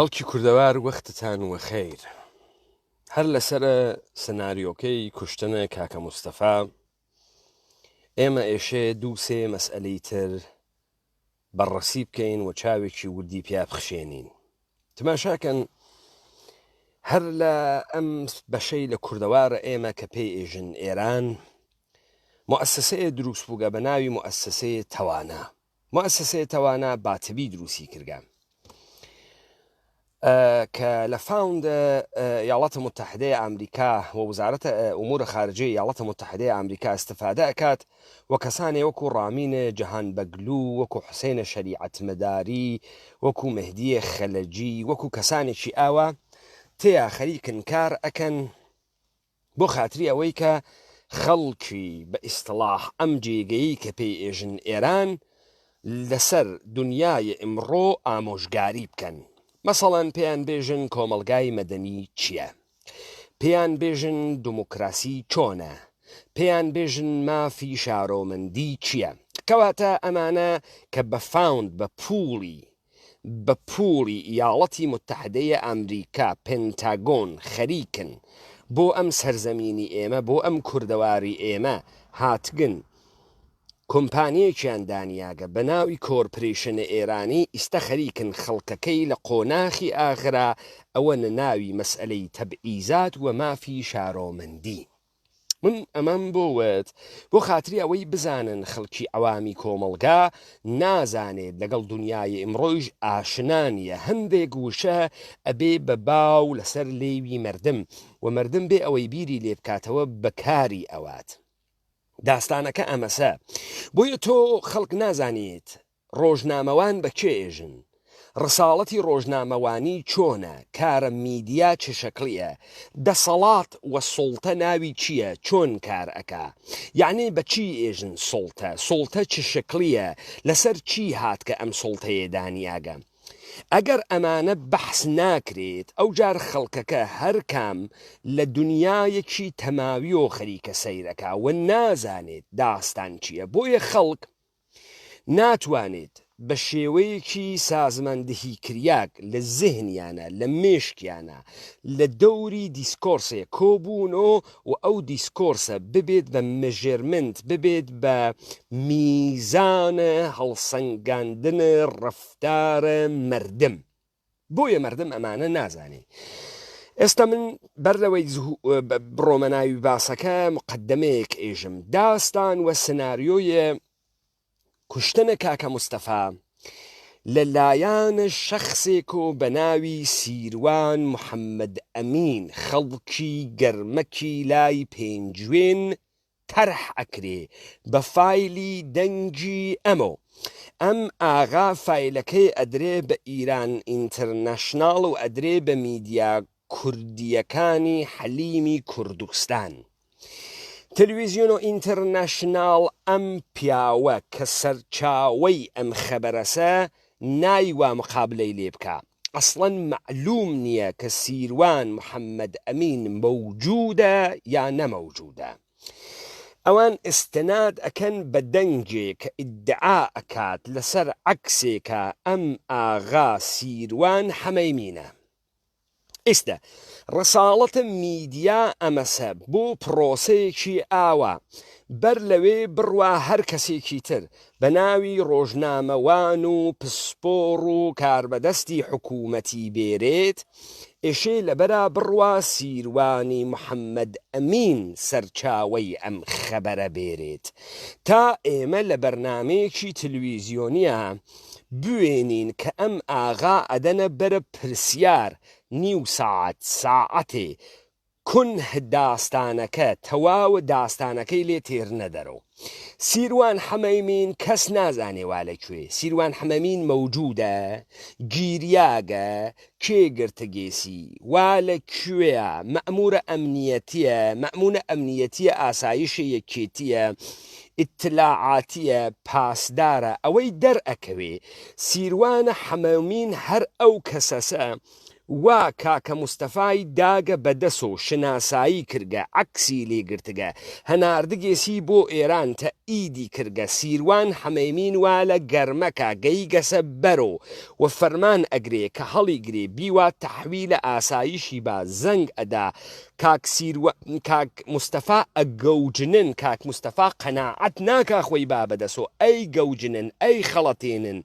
خەڵکی کوردەوار وەختتان وەخەیر. هەر لەسەرە سناریۆکەی کوشتنە کاکە مستەفا ئێمە ئێشێ دووسێ مەسئەلەی تر بەڕەسی بکەین و چاوێکی وردی پیا بخشێنین. تماشاکەن هەر لە ئەم بەشەی لە کوردەوارە ئێمە کە پێی ئێژن ئێران موئەسەسەیە دروست بووگە بە ناوی موئەسەسەیە تەوانا. موئەسەسەێ تەوانا باتبی دروسی کردگە کە لە fund ایالات متحدە ئامریکا و وزارەت امور خارجە ایالات متحدە ئامریکا استفادە ئەکات و کەسانێ وەکو ڕامین جەهان بەگلو وەکو حوسێن شەریعەتمەداری وەکو مهدیە خەلەجی وەکو کەسانێکی ئاوا تێیا خەریکن کار ئەکەن بۆ خاتری ئەوەی کە خەڵکی بە ئیستڵاح ئەم جێگەیەی کە پێی ئێژن ئێران لەسەر دونیای ئمڕۆ ئامۆژگاری بکەن. مەسەڵەن پێیان بێژن کۆمەڵگای مەدەنی چیە؟ پێیان بێژن دوموکراسی چۆنە؟ پێیان بێژن مافی شارۆمەندی چیە؟ کەواتە ئەمانە کە بە fund بە پووڵی بە پووڵی ئیاڵەتی موتەحدەیە ئامریکا، پنتاگۆن، خەریکن بۆ ئەم سەرزەمینی ئێمە، بۆ ئەم کوردەواری ئێمە هاتگن، کۆمپانیەکیان دانیاگە بە ناوی کۆرپرەیشن ئێرانی، ئیستە خەریکن خەڵکەکەی لە قۆناخی ئاخرا ئەوەنە ناوی مەسئەلەی تەبعیزات وە مافی شارۆمەندی. من ئەمەم بۆ وت بۆ خاتری ئەوەی بزانن خەڵکی عەوامی کۆمەڵگا نازانێت لەگەڵ دونیای ئیمڕۆیش ئاشنا نیە هەندێک وشە ئەبێ بە باو لەسەر لێوی مەردم و مەردم بێ ئەوەی بیری لێ بکاتەوە بەکاری ئەوات داستانەکە ئەمەسە بۆیە تۆ خەڵک نازانیت ڕۆژنامەوان بە کێ ئێژن؟ ڕساڵەتی ڕۆژنامەوانی چۆنە؟ کارە میدیا چ شەکڵیە؟ دەسەڵات وە سوڵتە ناوی چیە؟ چۆن کار ئەکا؟ یەعنی بە چی ئێژن سوڵتە؟ سوڵتە چ شکڵیە؟ لەسەر چی هاتگە ئەم سوڵتەیە دانیاگە؟ ئەگەر ئەمانە بەحس ناکرێت ئەوجار خەڵکەکە هەرکام لە دونیایەکی تەماویۆ خەریکە سەیر ئەکا وە نازانێت داستان چیە بۆیە خەڵک ناتوانێت بە شێوەیەکی سازماندهیکریاگ لە زهنیانا، لە مێشکیانا، لە دەوری discourse ێ کۆبوونۆ و ئەو discourse ە ببێت بە measurement، ببێت بە میزان هەڵسەنگاندن ڕەفتار مەردم. بۆیە مەردم ئەمانە نازانێ. ئێستا من بەر لەوەی بڕۆمە ناوی باسەکە مقدمەیەک ئێژم. داستان وە سناریۆیە کوشتنە کاکە مستەفا لە لایان شەخسێک و بە ناوی سیروان محەمەد ئەمین خەڵکی گەرمەکی لای پێنجوێن تەرح ئەکرێ بە فایلی دەنگی ئەمۆ ئەم ئاغا فایلەکەی ئەدرێ بە ئیران ئینترناشناڵ و ئەدرێ بە میدیا کوردیەکانی حەلیمی کوردستان تلویزیۆن و ئینترناشناڵ ئەم پیاوە کە سەرچاوەی ئەم خەبەرەسە نای وا مقابلەی لێ بکا ئەسڵەن مەعلوم نیە کە سیروان محمد ئەمین مەوجودە یا نەمەوجودە ئەوان ئستناد ئەکەن بە دەنگێ کە ئیدعا ئەکات لەسەر عەکسێکا ئەم ئاغا سیروان حەمەیمینە. ئیستە ڕەساڵەتە میدیا ئەمەسە بۆ پڕۆسەیەکی ئاوا بەر لەوێ بڕوا هەر کەسێکی تر بە ناوی ڕۆژنامەوان و پسپۆڕ و کاربەدەستی حکوومەتی بێرێت ئێشێ لەبەرا بڕوا سیروانی محەمەد ئەمین سەرچاوەی ئەم خەبەرە بێرێت تا ئێمە لە بەرنامەیەکی تلویزیۆنیا بوێنین کە ئەم ئاغا ئەدەنە بەرە پرسیار نیو ساعەت ساعەتێ کونح داستانەکە تەواو داستانەکەی لێ تێرنەدەرۆ سیروان حەمەیمین کەس نازانێ وا لە کوێ سیروان حەمەمین مەوجودە گیریاگە کێ گرتگێسی وا لە کوێە مەئمورە ئەمنیەتیە مەئمونە ئەمنیەتیە ئاسایشێ یەکێتیە ئیتلاعاتیە پاسدارە ئەوەی دەرئەکەوێ سیروانە حەمەمین هەر ئەو کەسەسە. وا کاکە مستەفای داگە بە دەسۆ شناسایی کردگە عەکسی لێ گرتگە هەناردگێسی بۆ ئێران تەئیدی کردگە سیروان حەمەیمین وا لە گەرمەکا گەیگەسە بەرۆ و فەرمان ئەگرێ کە هەڵیگرێ بیوا تەحویلە ئاسایشی با زەنگ ئەدا کاک سیروان کاک مستەفا ئەگەوجنن کاک مستەفا قەناعەت ناکا خۆی با بەدەسۆ ئەی گەوجنن ئەی خەڵەتێنن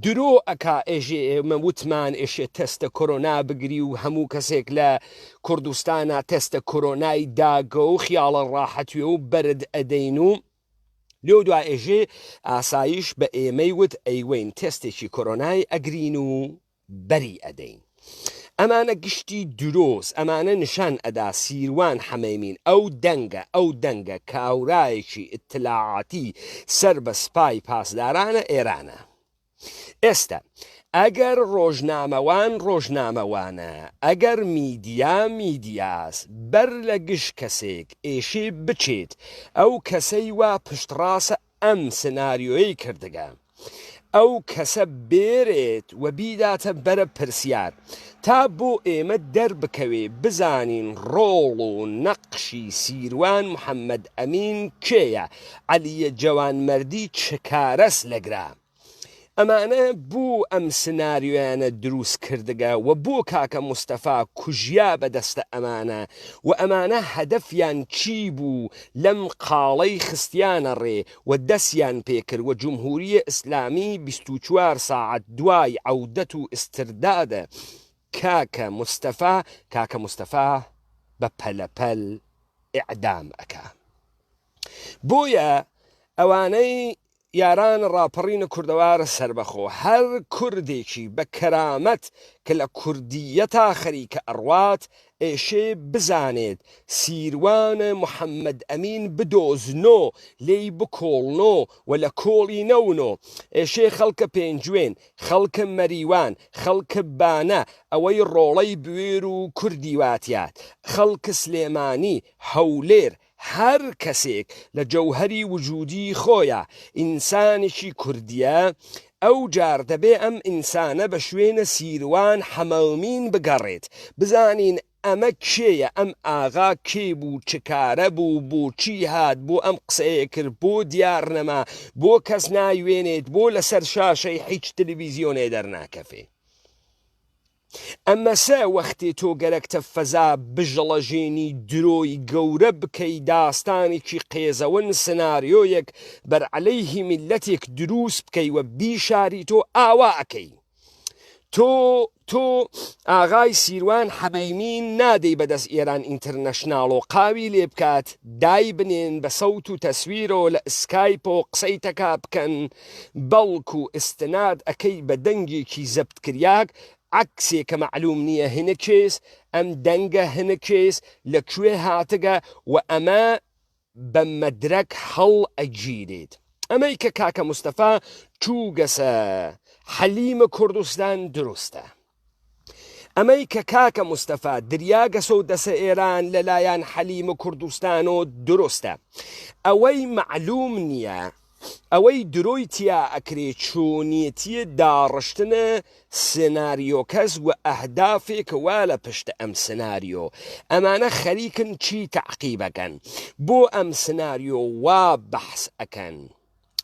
درۆ ئەکا ئێژێ ئێمە وتمان ئێشێ تەستە کۆرۆنا بگری و هەموو کەسێک لە کوردستانا تەستە کۆرۆنای داگە و خیاڵە ڕاحەتوێ و بەرد ئەدەین و لێو دوا ئێژێ ئاسایش بە ئێمەی وت ئەیوەین تێستێکی کۆرۆنای ئەگرین و بەری ئەدەین. ئەمانە گشتی درۆس ئەمانە نشان ئەدا سیروان حەمەیمین ئەو دەنگە ئەو دەنگە کاورایەکی ئیتلاعاتی سەر بە سپای پاسدارانە ئێرانە. ئێستە ئەگەر ڕۆژنامەوان ڕۆژنامەوانە ئەگەر میدیا میدیاس بەر لە گشت کەسێک ئێشێ بچێت ئەو کەسەی وا پشتڕاسە ئەم سناریۆیەی کردگە ئەو کەسە بێرێت و بیداتە بەرە پرسیار تا بۆ ئێمە دەربکەوێ بزانین ڕۆڵ و نەقشی سیروان محەمەد ئەمین کێیە عەلیە جەوانمەردی چ کارەس لەگرا ئەمانە بۆ ئەم سناریۆیانە دروست کردگە و بۆ کاکە مستەفا کوژیا بە دەستە ئەمانە و ئەمانە هەدەفیان چی بوو لەم قاڵەی خستیانە ڕێ و دەسیان پێ کرد و جمهوری ئیسلامی 24 ساعەت دوای عەودەت و ئیستردادە کاکە مستەفا کاکە مستەفا بە پەلەپەل ئیعدام ئەکا بۆیە ئەوانەی یاران ڕاپەڕینە کوردەوارە سەربەخۆ هەر کوردێکی بە کەرامەت کە لە کوردییەتا خەریکە ئەڕوات ئێشێ بزانێت سیروان محەمەد ئەمین بدۆزنۆ لێی بکۆڵنۆ و لە کۆڵی نەونۆ ئێشێ خەڵکە پێنجوێن خەڵکە مەریوان خەڵکە بانە ئەوەی ڕۆڵەی بوێر و کوردی واتیات خەڵکە سلێمانی هەولێر هەر کەسێک لە جەوهەری وجودی خۆیا ئینسانێکی کوردیە ئەو جار دەبێ ئەم ئینسانە بە شوێنە سیروان حەمەمین بگەڕێت بزانین ئەمە کێیە ئەم ئاغا کێ بوو چ کارە بوو بۆچی هات بۆ ئەم قسەیە کرد بۆ دیار نەما بۆ کەس نایوێنێت بۆ لەسەر شاشەی حیچ تلویزیۆنێ دەرناکەفێ. ئەمەسە وەختێ تۆ گەرەکتە فەزا بژڵەژێنی درۆی گەورە بکەی داستانێکی قێزەون سناریۆیەک بەر عەلەیهی میللەتێک دروس بکەی و بیشاری تۆ ئاوا ئەکەی تۆ تۆ ئاغای سیروان حەمەیمین نادەی بەدەست ئێران ئینترنەشناڵۆ قاوی لێ بکات دای بنێن بە سەوت و تەسویرۆ لە ئسکایپۆ قسەی تەکا بکەن بەڵکو ئستناد ئەکەی بە دەنگێکی زەبت کریاگ عەکسێ کە مەعلوم نیە هن کێس ئەم دەنگە هن کێس لە کوێ هاتگە و ئەمە بە مەدرەک هەڵ ئەگیرێت ئەمەی کە کاکە مستەفا چووگەسە حەلیمە کوردستان دروستە. ئەمەی کە کاکە مستەفا دریاگەسەو دەسە ئێران لە لایان حەلیم کوردستانۆ دروستە. ئەوەی مەعلوم نیە ئەوەی درۆی تیا ئەکرێ چۆنیەتیە داڕشتنە سناریۆکەس وە ئەهدافێک وا لە پشت ئەم سناریۆ ئەمانە خەریکن چی تەعقیبەکەن بۆ ئەم سناریۆ وا بەحس ئەکەن.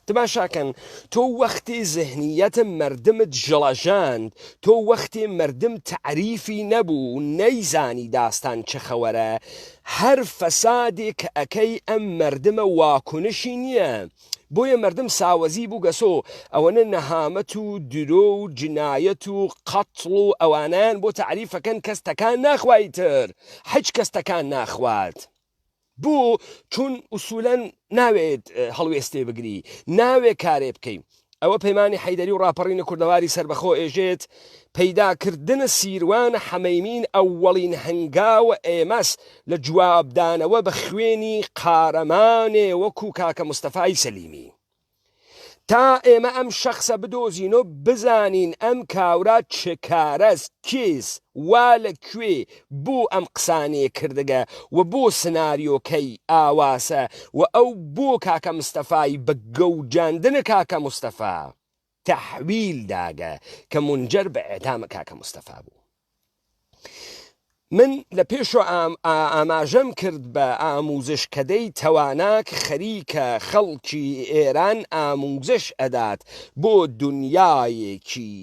تماشاکەن تۆ وەختی زهنیەت مەردمت ژڵەژاند تۆ وەختی مەردم تەعریفی نەبوو نەیزانی داستان چ خەوەرە هەر فەسادێ کە ئەکەی ئەم مەردمە واکونشی نیە بۆیە مەردم ساوەزی بووگەسۆ ئەوەنە نەهامەت و درۆ و جنایەت و قەتڵ و ئەوانەیان بۆ تەعریفەکەن کەس تەکان ناخوا ئیتر حیچ کەس تەکان ناخوات. بۆ؟ چون ئوسولەن ناوێت هەڵوێستێ بگری، ناوێ کارێ بکەی. ئەوە پەیمانی حەیدەری و ڕاپەڕینە کوردەواری سەربەخۆ ئێژێت، پەیدا کردن سیروان حەمەیمین ئەوەڵین هەنگاوە ئێمەس لە جوابدانەوە بە خوێنی قارەمانێ وەکوو کاکە مستەفای سەلیمی. تا ئێمە ئەم شەخسە بدۆزین و بزانین ئەم کاورا چ کارەس، کێس، وا لە کوێ بۆ ئەم قسانەیە کردگە و بۆ سناریۆکەی ئاواسە و ئەو بۆ کاکە مستەفای بە گەوجاندن کاکە مستەفا تەحویل داگە کە مونجەر بە ئیعدام کاکە مستەفا بوو. من لە پێشۆ ئاماژەم کرد بە ئاموزشکەدەی تەوانا کە خەریکە خەڵکی ئێران ئاموزش ئەدات بۆ دونیایەکی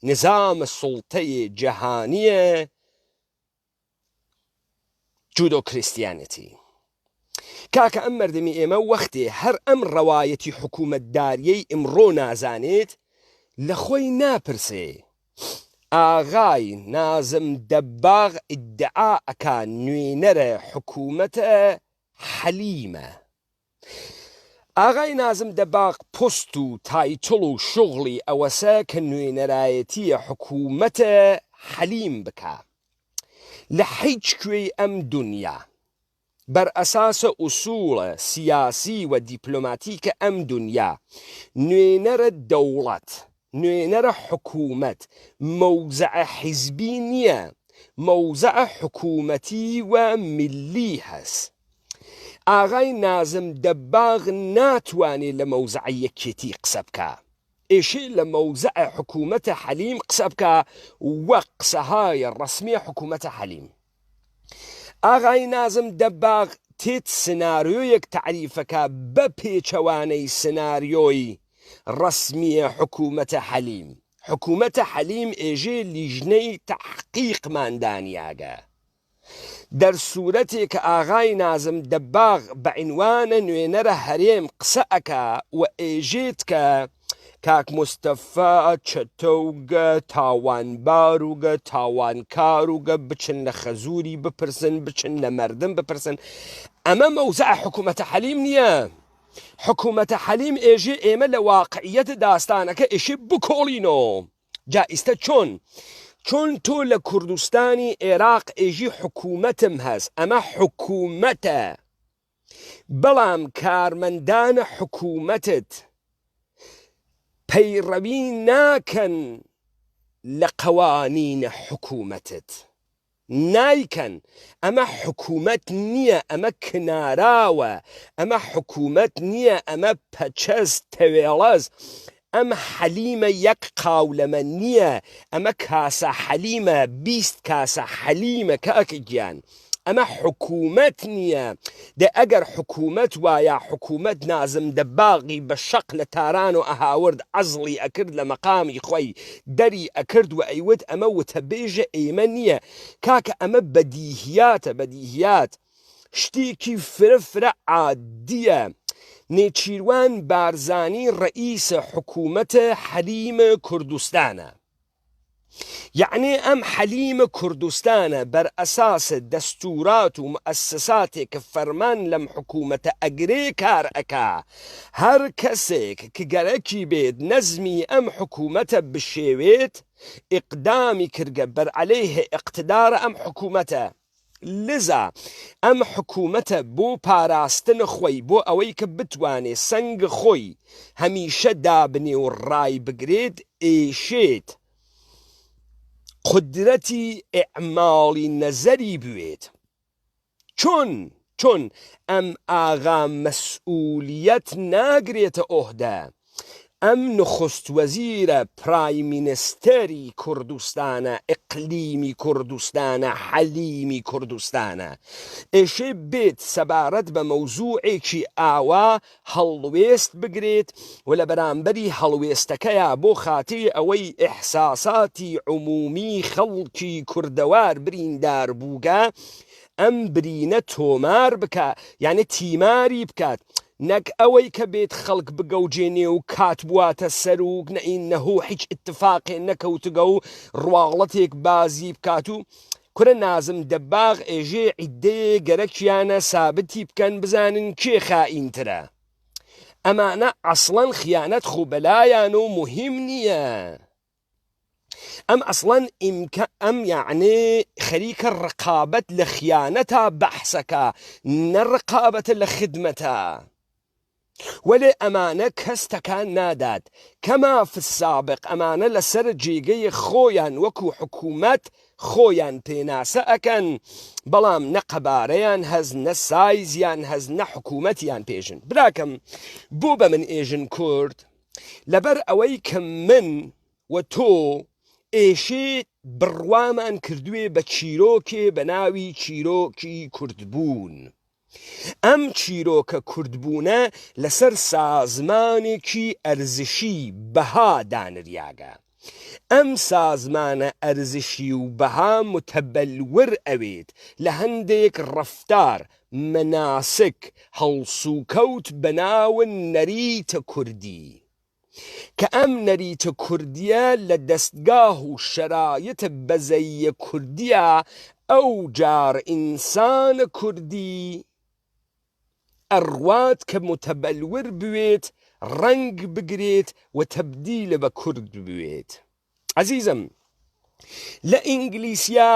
نزام سوڵتەێ جەهانیە Judeo Christianity. کاکە ئەم مەردمی ئێمە وەختێ هەر ئەم ڕەوایەتی حکوومەتداریەی ئمڕۆ نازانێت لە خۆی ناپرسێ. ئاغای نازم دەباغ ئیدعا ئەکا نوێنەرە حکوومەتە حەلیمە. ئاغای نازم دەباغ پۆست و title و شوغڵی ئەوەسە کە نوێنەرایەتیە حکوومەتە حەلیم بکا لە حیچ کوێی ئەم دونیا. بەر ئەساس ئوسوڵ سیاسی و دیپلۆماتیک ئەم دونیا، نوێنەرە دەوڵەت، نوێنەرە حکوومەت، مەوزع حیزبی نیە، مەوزع حکوومەتی و میللی هەس. ئاغای نازم دەباغ ناتوانێ لە مەوزع یەکێتی قسە بکا. ئێشێ لە مەوزع حکوومەت حەلیم قسە بکا و قسەهای ڕەسمی حکوومەت حەلیم. ئاغای نازم دەباغ تێت سناریۆیەک تەعریفەکا بە پێچەوانەی سناریۆی ڕەسمیە حکوومەتە حەلیم. حکوومەتە حەلیم ئێژێ لیژنەی تەحقیقمان دانیاگە. دەر سوورەتێ کە ئاغای نازم دەباغ بە عینوانە نوێنەرە هەرێم قسە ئەکا و ئێژێت کە کاک مستەفا چەتەوگە تاوانباروگە تاوانکاروگە بچن لە خەزوری بپرسن بچن لە مەردم بپرسن ئەمە مەوزع حکوومەتە حەلیم نییە حکوومەتە حەلیم ئێژێ ئێمە لە واقعیەت داستانەکە ئێشێ بکۆڵینۆ جا ئیستە چۆن چۆن تۆ لە کوردستانی عێراق ئێژی حکوومەتم هەس ئەمە حکوومەتە بەڵام کارمەندانە حکوومەتت پەیڕەوی ناکەن لە قەوانینە حکوومەتت نایکەن ئەمە حکوومەت نییە ئەمە کناراوە ئەمە حکوومەت نییە ئەمە پەچەز تەوێڵەز ئەم حەلیمە یەک قاولەمە نییە ئەمە کاسە حەلیمە 20 کاسە حەلیمە کاکە گیان ئەمە حکوومەت نییە دە ئەگەر حکوومەت وایە حکوومەت نازم دەباغی بە شەق لە تاران و ئەهاورد عەزڵی ئەکرد لە مەقامی خۆی دەری ئەکرد و ئەیوت ئەمە وتەبێژە ئێمە نییە کاکە ئەمە بەدیهیاتە بەدیهیات شتێکی فرە فرە عادیە نێچیروان بارزانی ڕەئیسە حکوومەتە حەلیم کوردستانە یەعنی ئەم حەلیم کوردستانە بەر ئەساس دەستورات و موئەسساتێ ک فەرمان لەم حکوومەتە ئەگرێ کار ئەکا هەر کەسێک ک گەرەکی بێت نەزمی ئەم حکوومەتە بشێوێت ئیقدامی کردگە بەر عەلەیه ئیقتدار ئەم حکوومەتە لذا ئەم حکوومەتە بۆ پاراستن خوەی بۆ ئەوەی کە بتوانێ سەنگ خۆی هەمیشە دابنێ و ڕایبگرێت ئێشێت قودرەتی ئیعماڵی نەزەری بوێت. چۆن چۆن ئەم ئاغا مەسئولیەت ناگرێتە ئۆهدە؟ ئەم نخست وەزیرە prime minister ی کوردستانە ئیقلیمی کوردستانە حەلیمی کوردستانە ئێشێ بێت سەبارەت بە مەوزوعێکی ئاوا هەڵوێست بگرێت و لە بەرامبەری هەڵوێستەکەیا بۆ خاتری ئەوەی ئیحساساتی عمومی خەڵکی کوردەوار بریندار بووگە ئەم برینە تۆمار بکا یانێ تیماری بکات نەک ئەوەی کە بێت خەڵک بگەوجێنێ و کات بواتە سەر و نە هیچ ئیتفاقێ نەکەوتگە و ڕواڵەتێک بازی بکات و کورە نازم دەباغ ئێژێ عیدەیێ گەرەکیانە سابتی بکەن بزانن کێ خائینترە ئەمانە ئەسڵەن خیانەت خو بەلایان و موهیم نییە ئەم ئەسڵەن ئیمکە ئەم یەعنێ خەریکە ڕقابەت لە خیانەتا بەحسەکا نە ڕقابەتە لە خدمەتا وەلێ ئەمانە کەس تەکان نادات کما فی السابق ئەمانە لەسەر جێگەی خۆیان وەکو حکومەت خۆیان پێناسە ئەکەن بەڵام نە قەبارەیان هەس نە سایزیان هەس نە حکومەتیان پێژن براکەم بۆ بە من ئێژن کورد لەبەر ئەوەی کە من و تۆ. ئێشێ بڕوامان کردوێ بە چیرۆکێ بە ناوی چیرۆکی کوردبوون. ئەم چیرۆکە کوردبوونە لەسەر سازمانێکی ئەرزشی بەها دانریاگە. ئەم سازمانە ئەرزشی و بەها متبلور ئەوێت لە هەندێک ڕەفتار، مەناسک، هەڵسوکەوت بە ناو نەریتە کوردی. کە ئەم نەریتە کوردیە لە دەستگاه و شەرایت بەزەییە کوردیە ئەو جار ئینسان کوردی ئەڕوات کە متبلور بوێت ڕەنگ بگرێت و تەبدیل بە کورد بوێت. عەزیزم لە ئینگلیسیا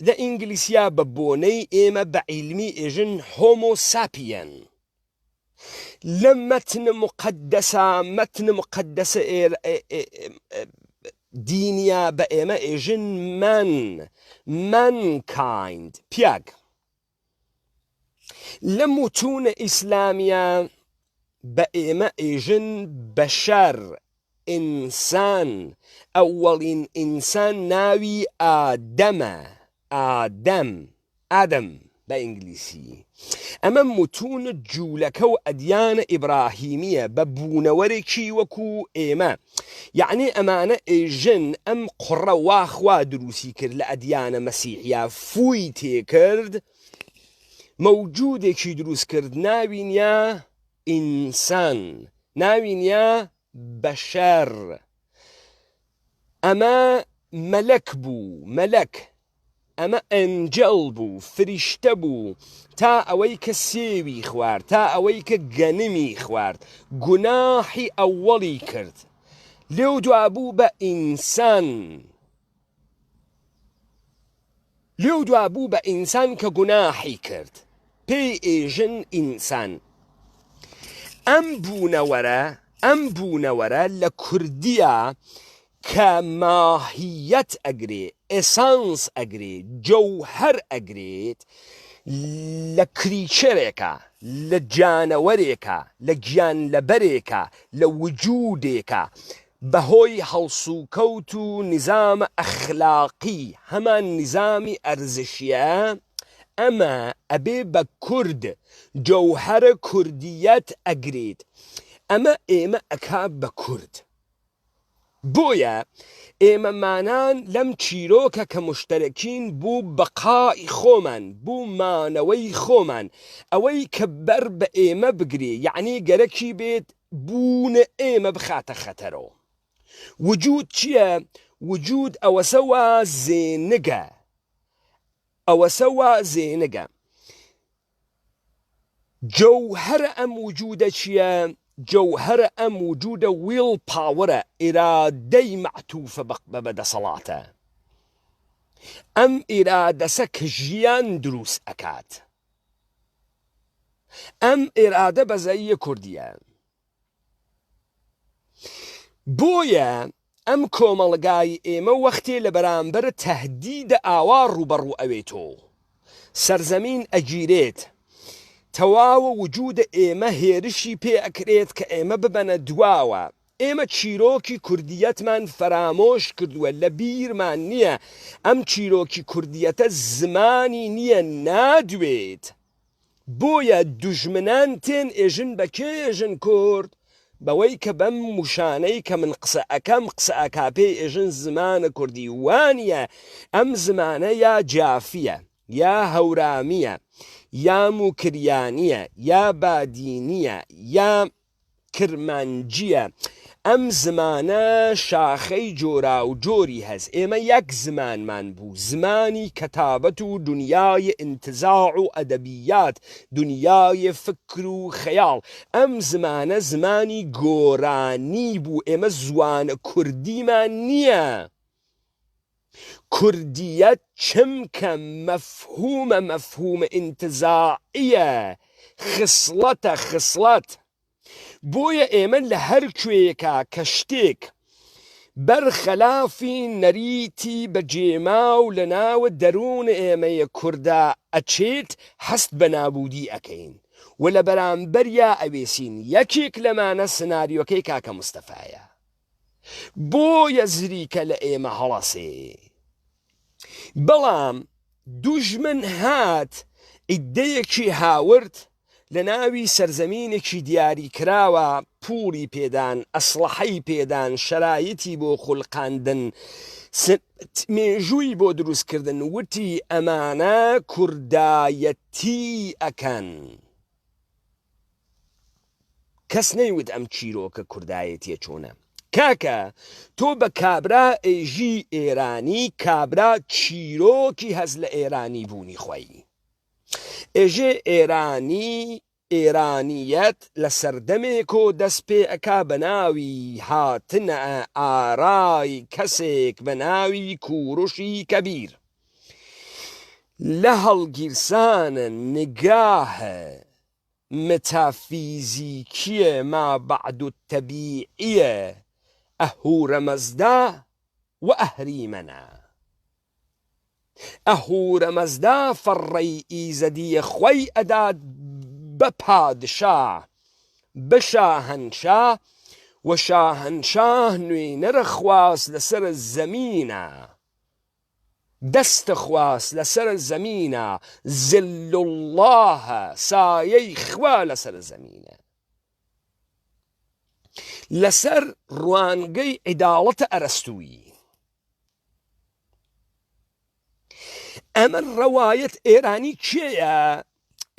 لە ئینگلیسیا بە بۆنەی ئێمە بە عیلمی ئێژن Homo sapien لە مەتن مقدسە مەتن مقدسە دینیا بە ئێمە ئێژن man mankind پیاگ لە متون ئیسلامیە بە ئێمە ئێژن بەشەر، ئینسان، ئەوەڵین ئینسان ناوی ئادەمە، ئادەم، Adam بە ئینگلیسی. ئەمە متون جوولەکە و ئەدیانە ئیبراهیمیە بە بوونەوەرێکی وەکو ئێمە. یەعنی ئەمانە ئێژن ئەم قوڕە وا خوا دروسی کرد لە ئەدیانە مەسیحیا فووی تێکرد مەوجودێکی دروست کرد ناوی نیا ئینسان ناوی نیا بەشەر ئەمە مەلەک بوو مەلەک ئەمە angel بوو، فریشتە بوو، تا ئەوەی کە سێوی خوارد، تا ئەوەی کە گەنمی خوارد، گوناحی ئەوەڵی کرد، لێو دوا بوو بە ئینسان، لێو دوا بوو بە ئینسان کە گوناحی کرد، پێی ئێژن ئینسان. ئەم بوونەوەرە، ئەم بوونەوەرە لە کوردییا کە ماهییەت ئەگرێ، essence ئەگرێ، جەوهەر ئەگرێت، لە creature ێکا، لە جانەوەرێکا، لە گیانلەبەرێکا، لە وجودێکا، بە هۆی هەڵسوکەوت و نیزامە ئەخلاقی، هەمان نیزامی ئەرزشیە، ئەمە ئەبێ بە کورد، جەوهەرە کوردییەت ئەگرێت، ئەمە ئێمە ئەکا بە کورد. بۆیە ئێمەمانان لەم چیرۆکە کە موشتەرەکین بو بەقائی خۆمان، بو مانەوەی خۆمان، ئەوەی کە بەر بە ئێمە بگرێ یەعنی گەرەکی بێت بوون ئێمە بخاتە خەتەرۆ. وجود چیە؟ وجود ئەوەسە وا زێنگە، ئەوەسە وا زێنگە. جەوهەرە ئەم وجودە چیە؟ جەوهەرە ئەم وجودە will power ە، ئیرادەی مەعتوفە بە دەسەڵاتە. ئەم ئیرادەسە کە ژیان دروست ئەکات. ئەم ئیرادە بەزەییە کوردیە. بۆیە ئەم کۆمەڵگای ئێمە وەختێ لە بەرامبەر تەهدیدە ئاوا ڕووبەڕوو ئەوێتۆ سەرزەمین ئەگیرێت تەواوە وجودە ئێمە هێرشی پێ ئەکرێت کە ئێمە ببەنە دواوە ئێمە چیرۆکی کوردیەتمان فەرامۆش کردووە لە بیرمان نییە ئەم چیرۆکی کوردیەتە زمانی نییە نادوێت بۆیە دوژمنان تێن ئێژن بە کێ ئێژن کورد؟ بەوەی کە بەم وشانەی کە من قسە ئەکەم قسە ئەکا پێی ئێژن زمانە کوردی وانیە ئەم زمانە یا جافیە یا هەورامیە یا موکریانیە یا بادینیە یا کرمانجیە ئەم زمانە شاخەی جۆراوجۆری هەس ئێمە یەک زمانمان بوو زمانی کەتابەت و دونیای ئینتزاع و ئەدەبیات دونیای فکر و خەیاڵ ئەم زمانە زمانی گۆرانی بوو ئێمە زوانە کوردیمان نیە کوردیەت چمکە مەفهومە مەفهومە ئینتزاعیە خسڵەتە خسڵەت بۆیە ئێمە لە هەر کوێیەکا کە شتێک بەر خەلافی نەریتی بە جێماو لە ناوە دەروون ئێمەێ کوردا ئەچێت هەست بە نابوودی ئەکەین و لە بەرامبەریا ئەوێسین یەکێک لەمانە سناریۆکەی کاکە مستەفایە. بۆیە زریکە لە ئێمە هەڵەسێ. بەڵام دوژمن هات عیدەیەکی هاورد لە ناوی سەرزەمینێکی دیاری کراوە پوڵی پێدان، ئەسڵەحەی پێدان، شەرایتی بۆ خولقاندن، مێژووی بۆ دروست کردن، وتی ئەمانە کوردایەتی ئەکەن. کەس نەیوت ئەم چیرۆکە کوردایەتیە چۆنە. کاکە تۆ بە کابرا ئێژی ئێرانی کابرا چیرۆکی هەس لە ئێرانی بوونی خۆی. ئێژێ ئێرانی ئێرانیەت لە سەردەمێکۆ دەس پێ ئەکا بە ناوی هاتنە ئارای کەسێک بە ناوی کوروشی کەبیر لە هەڵگیرسانە نگاه متافیزیکیە مابعدالطبیعیە ئەهورەمەزدا و ئەهریمەنە. ئەهورەمەزدا فەڕەی ئیزەدیە خوەی ئەدات بە پادشا، بە شاهەنشا، و شاهەنشاه نوێنەرە خواس لەسەر زەمینە، دەستە خواس لەسەر زەمینە، ظل اللە، سایەی خوا لەسەر زەمینە. لەسەر ڕوانگەی عیداڵەتە ئەرەستوویی. ئەمە ڕەوایەت ئێرانی کێیە؟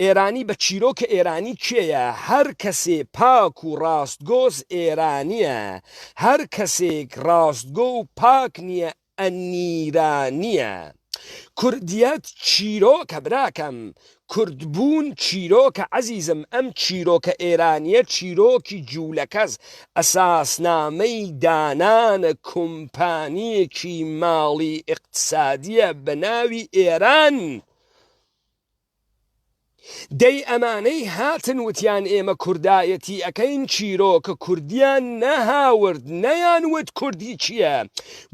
ئێرانی بە چیرۆکە ئێرانی کێیە؟ هەر کەسێ پاک و ڕاستگۆز ئێرانیە، هەر کەسێک ڕاستگۆ و پاک نییە ئەنیرانیە. کوردیەت چیرۆکە براکەم، کوردبوون چیرۆکە عەزیزم، ئەم چیرۆکە ئێرانیە چیرۆکی جوولەکەس، ئەساسنامەی دانانە کومپانیەکی ماڵی ئیقتسادیە بەناوی ئێران، دەی ئەمانەی هاتن وتیان ئێمە کوردایەتی ئەکەین چیرۆکە کوردیان نەهاورد نەیان وت کوردی چیە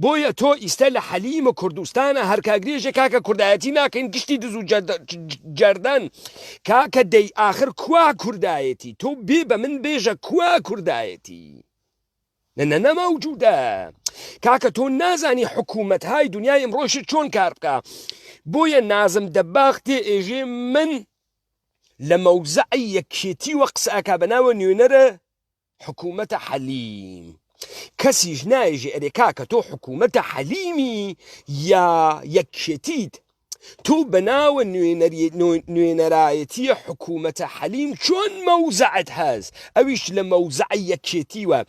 بۆیە تۆ ئیستە لە حەلیمە کوردستانە هەرکاگرێژێ کاکە کوردایەتی ناکەین گشتی دز و جەردەن کاکە دەی ئاخر کوا کوردایەتی تۆ بێ بە من بێژە کوا کوردایەتی نە نە نە مەوجودە کاکە تۆ نازانی حکوومەت های دنیای ئمڕۆش چۆن کار بکە بۆیە نازم دەباغ تێ ئێژێ من لە مەوزعی یەکێتی وە قسە ئەکا بە ناوە نوێنەرە حکوومەتە حەلیم کەسیش نایژێ ئەرێ کاکە تۆ حکوومەتە حەلیمی یا یەکێتیت تۆ بەناوە نوێنەرایەتیە حکومەتە حەلیم چۆن مەوزەعت هەس ئەویش لە مەوزەعی یەکێتیوە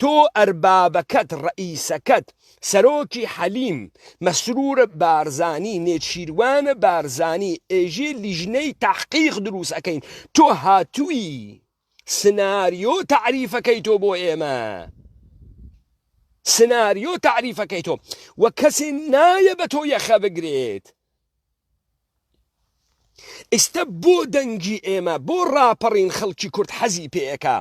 تۆ ئەربابەکەت ڕەئیسەکەت سەرۆکی حەلیم مەسرور بارزانی نێچیروانە بارزانی ئێژێ لیژنەی تەحقیق دروست ئەکەین تۆ هاتووی سناریۆ تەعریفەکەی تۆ بۆ ئێمە سناریۆ تەعریفەکەی تۆ وە کەسێ نایە بە تۆ یەخە بگرێت ئیستە بۆ دەنگی ئێمە بۆ ڕاپەڕین خەڵکی کورد حەزی پێەکە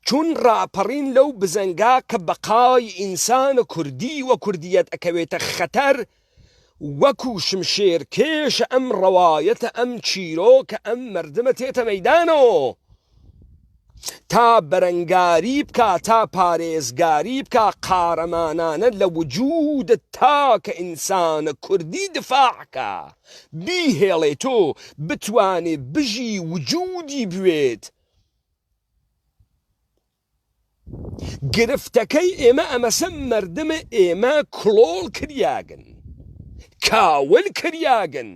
چون ڕاپەڕین لەو بزەنگا کە بەقای ئینسان کوردی وە کوردیەت ئەکەوێتە خەتەر وەکو شمشێر کێشە ئەم ڕەوایەتە ئەم چیرۆکە ئەم مەردمە تێتە مەیدانۆ تا بەرەنگاری بکا تا پارێزگاری بکا قارەمانانە لە وجود تاکە ئینسانە کوردی دفاع کا بیهێڵێ تۆ بتوانێ بژی وجودی بوێت. گرفتەکەی ئێمە ئەمەسە مەردم ئێمە کڵۆڵ کریاگن کاول کریاگن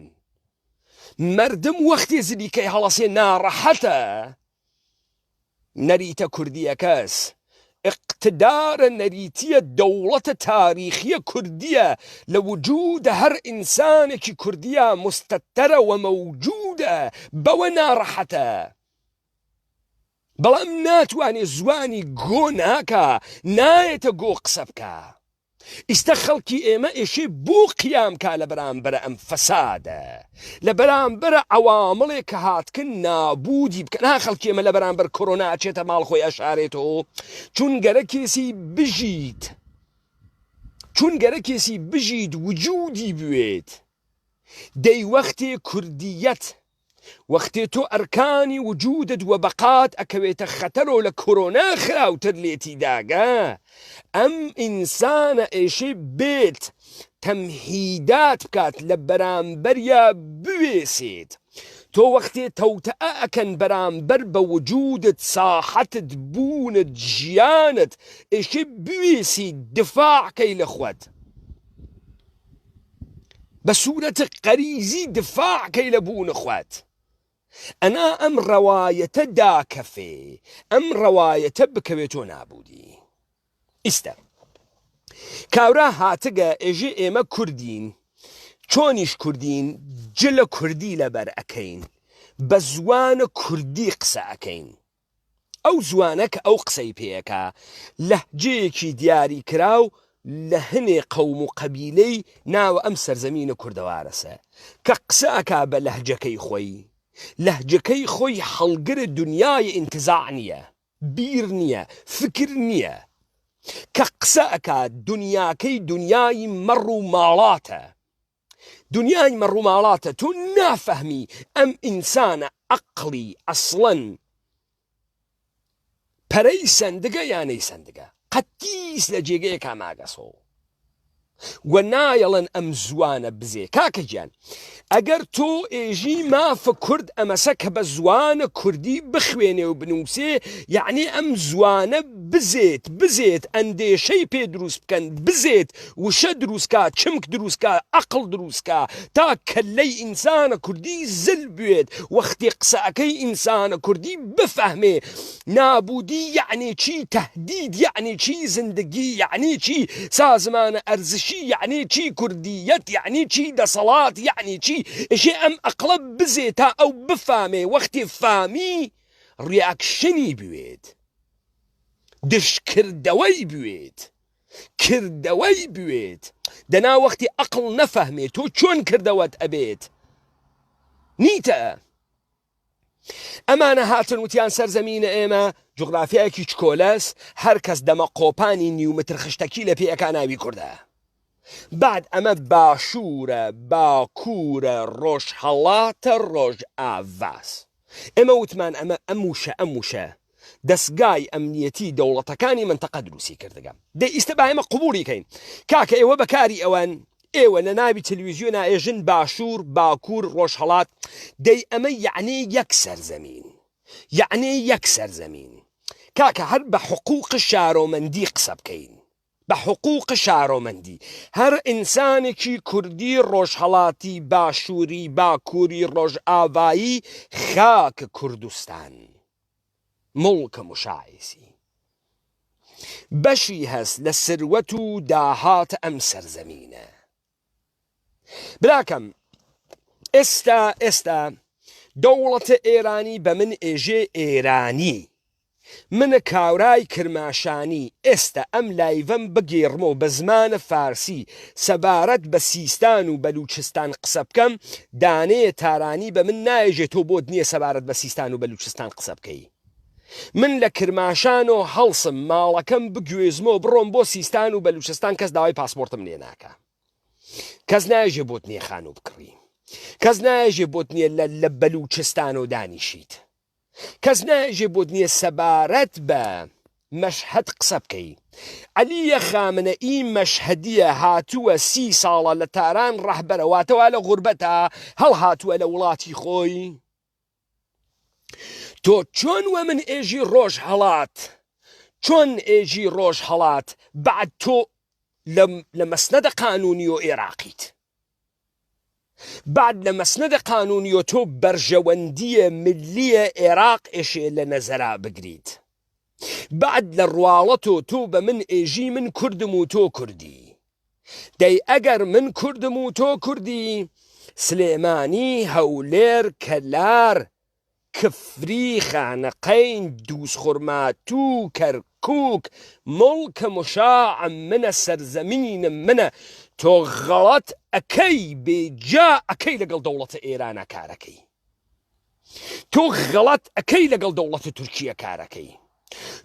مەردم وەختێ زلیکەی هەڵەسێ ناڕەحەتە نەریتە کوردیەکەس اقتدارە نەریتیە دەوڵەتە تاریخیە کوردیە لە وجود هەر ئینسانێکی کوردیا مستەتەرە وە مەوجودە بەوە ناڕەحەتە. بەڵام ناتوانێ زوانی گۆ ناکا نایەتە گۆ قسە بکا ئیستە خەڵکی ئێمە ئێشێ بۆ قیام کا لە بەرامبەرە ئەم فەسادە لە بەرامبەرە عەوامڵێ کە هاتکن نابودی بکەن ها خەڵکی ئێمە لە بەرامبەر کۆرۆنا ئەچێتە ماڵ خۆی ئەشارێتەوە چون گەرەکێسی بژیت چون گەرەکێسی بژیت وجودی بوێت دەی وەختێ کوردیەت. وەختێ تۆ ئەرکانی وجودت وە بەقات ئەکەوێتە خەتەرۆ لە کۆرۆنا خراوتر لێتی داگە ئەم ئینسانە ئێشێ بێت تەمهیدات بکات لە بەرامبەریا بوێسێت تۆ وەختێ تەوتئە ئەکەن بەرامبەر بە وجودت ساحەتت بوونت ژیانت ئێشێ بوێسی دفاع کەی لە خوەت بە سورەت قەریزی دفاع کەی لە بوون خوەت ئەنا ئەم ڕەوایەتە داکەفێ ئەم ڕەوایەتە بکەوێ تۆ نابودی ئیستە کاورا هاتگە ئێژێ ئێمە کوردین چۆنیش کوردین جلە کوردی لەبەر ئەکەین بە زوانە کوردی قسە ئەکەین ئەو زوانە کە ئەو قسەی پێ ئەکا لەهجەیەکی دیاری کراو لە هەنێ قەوم و قەبیلەی ناوە ئەم سەرزەمینە کوردەوارەسە کە قسە ئەکا بە لەهجەکەی خۆی لەهجەکەی خۆی هەڵگر دونیای ئینتزاع نیە بیر نیە فکر نیە کە قسە ئەکا دونیاکەی دونیای مەڕ و ماڵاتە دنیای مەڕوماڵاتە تۆ نافەهمی ئەم ئینسانە ئەقڵی ئەسڵەن پەرەی سەندگە یا نەیسەندگە قەتیس لە جێگەیەکا ماگەسۆ و نایەڵن ئەم زوانە بزێ کاکە گیان ئەگەر تۆ ئێژی مافە کورد ئەمەسە کە بە زوانە کوردی بخوێنێ و بنووسێ یعنی ئەم زوانە بزێت بزێت ئەندێشەی پێ دروست بکەن بزێت وشە دروست کا چمک دروست کا ئەقڵ دروست کا تا کەللەی ئینسانە کوردی زل بوێت وەختی قسە ئەکەی ئینسانە کوردی بفەهمێ نابودی یەعنی چی تەهدید یەعنی چی زندگی یەعنی چی سازمانە ئەرزشی یەعنی چی کوردیەت یەعنی چی دەسەڵات یەعنی چی ئەشێ ئەم ئەقڵە بزێ تا ئەو بفامێ وەختی فامی ڕیاکشنی بوێت دژکردەوەی بوێت کردەوەی بوێت دەنا وەختی ئەقڵ نەفەهمێ تۆ چۆن کردەوەت ئەبێت نیتە ئەمانە هاتن وتیان سەرزەمینە ئێمە جوغرافیایەکی چکۆلەس هەر کەس دەمە قۆپانی نیو متر خشتەکی لە پێ ئەکا ناوی کوردە بعد ئەمە باشوورە باکوورە ڕۆژهەڵاتە ڕۆژئاڤاس ئێمە وتمان ئەمە ئەم وشە ئەم وشە دەسگای ئەمنیەتی دەوڵەتەکانی مەنتەقە دروستی کردگە دەی ئیستە با ئێمە قبوڵی کەین کاکە ئێوە بەکاری ئەوەن ئێوە لە ناوی تلویزیۆنا ئێژن باشوور باکوور ڕۆژهەڵات دەی ئەمە یەعنی یەک سەرزەمین یەعنی یەک سەرزەمین کاکە هەر بە حقوق شارۆمەندی قسە بکەین بە حقوق شارۆمەندی هەر ئینسانێکی کوردی ڕۆژهەڵاتی باشووری باکووری ڕۆژئاڤایی خاک کوردستان موڵک مشایسی بەشی هەس لە سروەت و داهات ئەم سەرزەمینە براکەم ئێستا ئێستا دەوڵەتە ئێرانی بە من ئێژێ ئێرانی منە کاورای کرماشانی ئێستە ئەم لایڤەم بگێڕمۆ بە زمانە فارسی سەبارەت بە سیستان و بەلوچستان قسە بکەم دانەیە تارانی بە من نایەژێ تۆ بۆت نییە سەبارەت بە سیستان و بەلوچستان قسە بکەی من لە کرماشانۆ هەڵسم ماڵەکەم بگوێزمۆ بڕۆم بۆ سیستان و بەلوچستان کەس داوای پاسپۆرتم لێ ناکا کەس نایەژێ بۆت نییە خانوو بکڕی کەس نایەژێ بۆت نییە لە بەلوچستانۆ دانیشیت کەس نایەژێ بۆت نیە سەبارەت بە مەشهەد قسە بکەی. عەلیە خامنەئی مەشهەدیە هاتووە سی ساڵە لە تاران ڕەهبەرە واتە وا لە غوربەتا هەڵهاتووە لە وڵاتی خۆی. تۆ چۆن وە من ئێژی ڕۆژهەڵات چۆن ئێژی ڕۆژهەڵات بەعد تۆ لە مەسنەدە قانونیۆ ئێراقیت. بعد لە مەسنەدە قانونیۆ تۆ بەرژەوەندیە ملیە ئێراق ئێشێ لە نەزەرا بگریت بعد لە ڕواڵەتۆ تۆ بە من ئێژی من کوردم و تۆ کوردی دەی ئەگەر من کوردم و تۆ کوردی سلێمانی هەولێر کەلار کفری، خانەقین، دووزخورماتوو، کەرکوک، موڵک مشاع منە سەرزەمین منە، تۆ غەڵەت ئەکەی بێ جا ئەکەی لەگەڵ دەوڵەتە ئێرانا کارەکەی تۆ غەڵەت ئەکەی لەگەڵ دەوڵەتە تورکیە کارەکەی.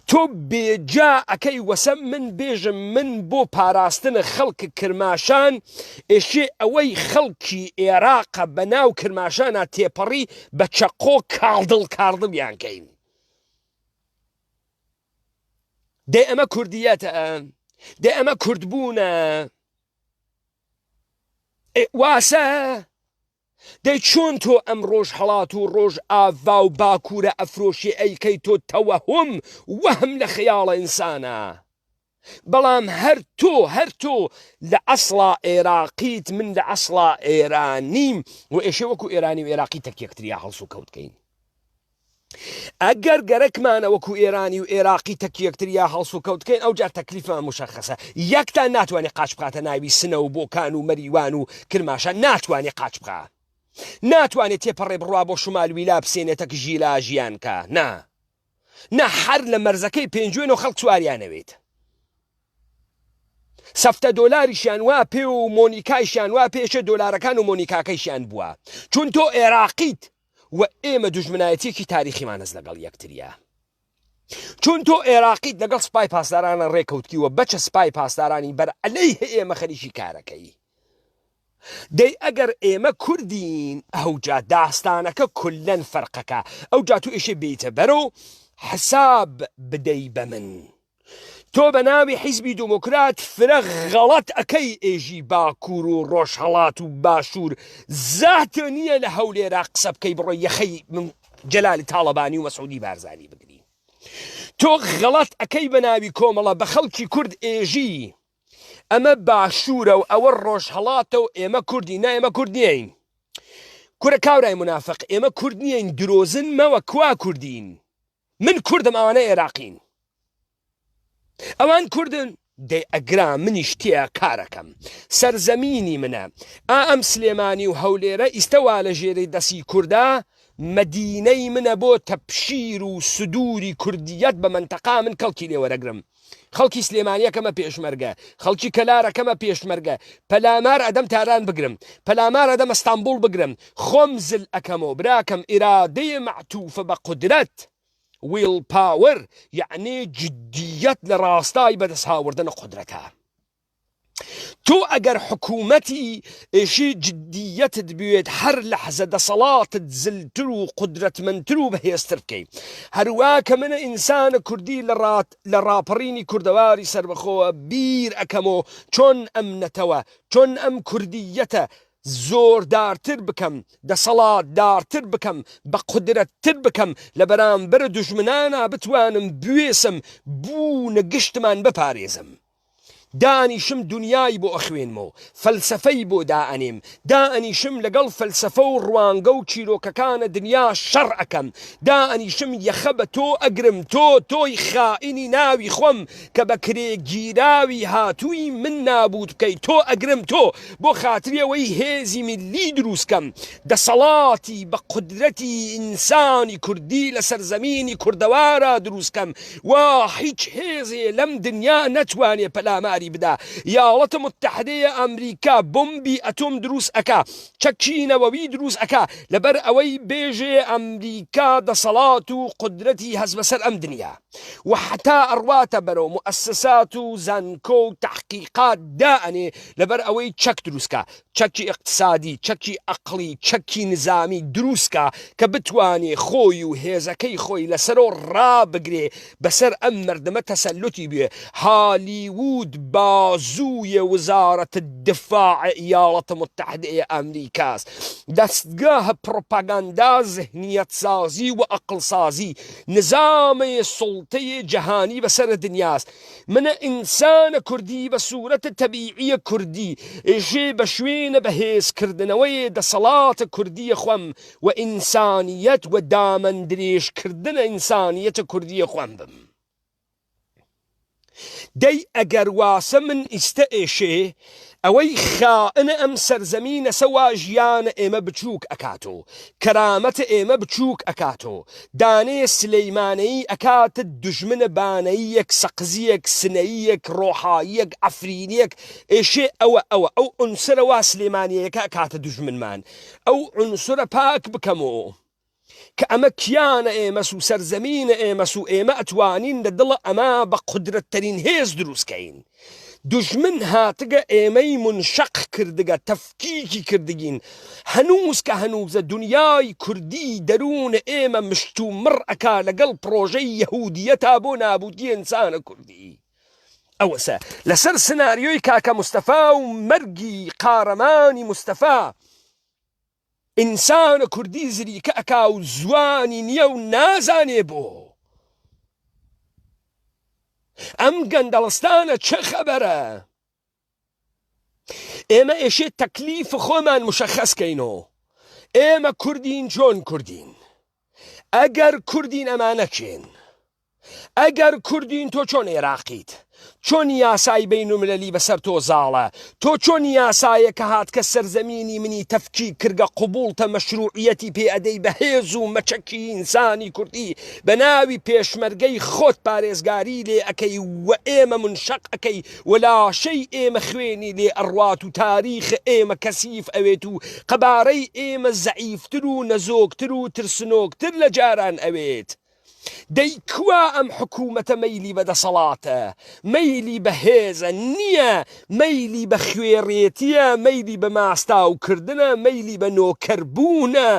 تۆ بێجا ئەکەی وەسە من بێژم من بۆ پاراستن خەڵک کرماشان ئێشێ ئەوەی خەڵکی ئێراقە بە ناو کرماشانا تێپەڕی بە چەقۆ کاڵدڵ کاڕدڵیان کەین. دەی ئەمە کوردیەتە؟ دەی ئەمە کوردبوونە؟ واسە؟ دەی چۆن تۆ ئەم ڕۆژهەڵات و ڕۆژئاڤا و باکوورە ئەفرۆشی ئەیکەی تۆ تەوەهوم وەهم لە خەیاڵە ئینسانە بەڵام هەر تۆ هەر تۆ لە ئەسڵا ئێراقیت من لە ئەسڵا ئێرانیم و ئێشێ وەکو ئێرانی و ئێراقی تەک یەکتریا هەڵسوکەوت کەین. ئەگەر گەرەکمانە وەکو ئێرانی و ئێراقی تەک یەکتریا هەڵسوکەوت بکەین ئەوجار تەکلیفمان مشەخەسە یەکتان ناتوانێ قاچ بخاتە ناوی سنە و بۆکان و مەریوان و کرماشان ناتوانێ قاچ بخا ناتوانێ تێپەڕێ بڕوا بۆ شمال ویلا بسێنێ تەک ژیلا ژیان کا نا نا هەر لە مەرزەکەی پێنجوێن و خەڵک سواریانەوێت سەفتە دۆلاریشیان وا پێ و مۆنیکایشیان وا پێشێ دۆلارەکان و مۆنیکاکەیشیان بووە چون تۆ عێراقیت و ئێمە دوژمنایەتیەکی تاریخیمان هەس لەگەڵ یەکتریا چون تۆ عێراقیت لەگەڵ سپای پاسدارانە ڕێکەوتکی و بەچە سپای پاسدارانی بەر عەلەیه ئێمە خەریکی کارەکەی دەی ئەگەر ئێمە کوردین ئەوجا داستانەکە کولەن فەرقەکە ئەوجا تو ئێشێ بێیتە بەرەو حساب بدەی بە من تۆ بە ناوی حیزبی دموکرات فرە غەڵەت ئەکەی ئێژی باکوور و ڕۆژهەڵات و باشوور زاتێ نییە لە هەولێرا قسە بکەی بڕۆ یەخەی جەلالی تاڵەبانی و مەسعودی بارزانی بگری تۆ غەڵەت ئەکەی بە ناوی کۆمەڵە بە خەڵکی کورد ئێژی ئەمە باشوورە و ئەوە ڕۆژهەڵاتە و ئێمە کوردی نا ئێمە کورد نیین کورە کاورای منافق ئێمە کورد نیین درۆزن مەوە کوا کوردین من کوردم ئەوانە ئێراقین ئەوان کوردن دەی ئەگرا منیش تێیا کارەکەم سەرزەمینی منە ئا ئەم سلێمانی و هەولێرە ئیستە وا لە ژێری دەسی کوردا مەدینەی منە بۆ تەبشیر و سدوری کوردیەت بە مەنتەقا من کەڵکی لێ وەرەگرم خەڵکی سلێمانیەکەمە پێشمەرگە خەڵکی کەلارەکەمە پێشمەرگە پەلامار ئەدەم تاران بگرم پەلامار ئەدەم ئەستانبوڵ بگرم خۆم زل ئەکەمۆ براکەم ئیرادەیە مەعتوفە بە قودرەت will power یەعنی جدیەت لە ڕاستای بەدەستهاوردن قودرەتە. تۆ ئەگەر حکومەتی ئێشی جدیەتت بوێت هەر لەحزە دەسەڵاتت زلتر و قودرەتمەندتر و بەهێزتر بکەی هەروا کە منە ئینسانە کوردی لە ڕات لە ڕاپەڕینی کوردەواری سەربەخۆوە بیر ئەکەمۆ چۆن ئەم نەتەوە چۆن ئەم کوردیەتە زۆردارتر بکەم دەسەڵاتدارتر بکەم بە قودرەتتر بکەم لە بەرامبەر دوژمنانا بتوانم بوێسم بوونە گشتمان بپارێزم. دانیشم دونیای بۆ ئەخوێنمۆ، فەلسەفەی بۆ دائەنێم، دائەنیشم لەگەڵ فەلسەفە و ڕوانگە و چیرۆکەکانە دنیا شەڕ ئەکەم، دائەنیشم یەخە بە تۆ ئەگرم، تۆ، تۆی خائینی ناوی خۆم کە بە کرێ گیراوی هاتووی من نابووت بکەی، تۆ ئەگرم، تۆ، بۆ خاتری ئەوەی هێزی میللی دروست کەم، دەسەڵاتی بە قودرەتی ئینسانی کوردی لە سەرزەمینی کوردەوارا دروست کەم، وا هیچ هێزێ لەم دنیا نەتوانێ پەلاماری بدا، یاڵەتە متحدەیە ئەمریکا بۆمبی ئەتۆم دروست ئەکا، چەکی نەوەوی دروست ئەکا، لەبەر ئەوەی بێژێ ئەمریکا دەسەڵات و قودرەتی هەس بەسەر ئەم دنیا و حەتا ئەڕواتە بەرەو موئەسسات و زانکۆ و تەحقیقات دائەنێ لەبەر ئەوەی چەک دروست کا، چەکی ئیقتسادی، چەکی ئەقڵی، چەکی نزامی دروست کا کە بتوانێ خۆی و هێزەکەی خۆی لەسەرۆ ڕابگرێ بەسەر ئەم مەردمە تەسەلوتی بوێ. هالیوود بازووی وزارت دفاع ایالات متحده امریکاست. دستگاه پروپاگاندا ذهنیت سازی و عقل سازی نظام سلطه جهانی بەسەر دنیاست. منە ئینسانە کوردی بە سورەتە تەبیعیە کوردی ئێژێ بە شوێنە بە هێز کردنەوەێ دەسەڵاتە کوردیە خوەم وە ئینسانیەت وە دامەن درێژ کردنە ئینسانیەتە کوردیە خوەم بم. دەی ئەگەر واسە من ئیستە ئێشێ ئەوەی خائنە ئەم سەرزەمینەسە وا ژیانە ئێمە بچوک ئەکاتۆ کەرامەتە ئێمە بچوک ئەکاتۆ دانێ سلەیمانەیی ئەکاتە دوژمنە بانەییەک سەقزیەک سنەییەک ڕۆحاییەک عەفرینیەک ئێشێ ئەوە ئەوە ئەو عونسرە وا سلێمانیەیەکە ئەکاتە دوژمنمان ئەو عونسرە پاک بکەمۆ. کە ئەمە کیانە ئێمەس و سەرزەمینە ئێمەس و ئێمە ئەتوانین لە دڵە ئەما بە قودرەتتەرین هێز دروست کەین. دوژمن هاتگە ئێمەی مونشەق کردگە، تەفکیکی کردگین. هەنووز کە هەنووزە دونیای کوردی دەروون ئێمە مشتومڕ ئەکا لەگەڵ پڕۆژەی یەهودییەتا بۆ نابوودی ئینسانە کوردی. ئەوەسە لەسەر سناریۆی کاکە مستەفا و مەرگی قارەمانی مستەفا، ئینسان کوردی زریکە ئەکا و زوانی نیە و نازانێ بۆ ئەم گەندەڵستانە چ خەبەرە ئێمە ئێشێ تەکلیف خۆمان مشەخەس کەینۆ ئێمە کوردین چۆن کوردین ئەگەر کوردین ئەمانە کێن ئەگەر کوردین تۆ چۆن ئێراقیت؟ چۆن یاسای بەینولملەلی بەسەر تۆ زاڵە؟ تۆ چۆن یاسایەک کە هاتکە سەرزەمینی منی تەفکیک کردگە قبوڵتە مەشروعیەتی پێ ئەدەی بە هێز و مەچەکی ئینسانی کوردی بە ناوی پێشمەرگەی خۆت پارێزگاری لێ ئەکەی و ئێمە مونشەق ئەکەی و لاشەی ئێمە خوێنی لێ ئەڕوات و تاریخ ئێمە کەسیف ئەوێت و قەبارەی ئێمە زەعیفتر و نەزۆکتر و ترسنۆکتر لە جاران ئەوێت؟ دەی کوا ئەم حکومەتە مەیلی بە دەسەڵاتە، مەیلی بە هێزە، نییە، مەیلی بە خوێڕێتیە، مەیلی بە ماستاو کردنە، مەیلی بە نۆکەر بوونە،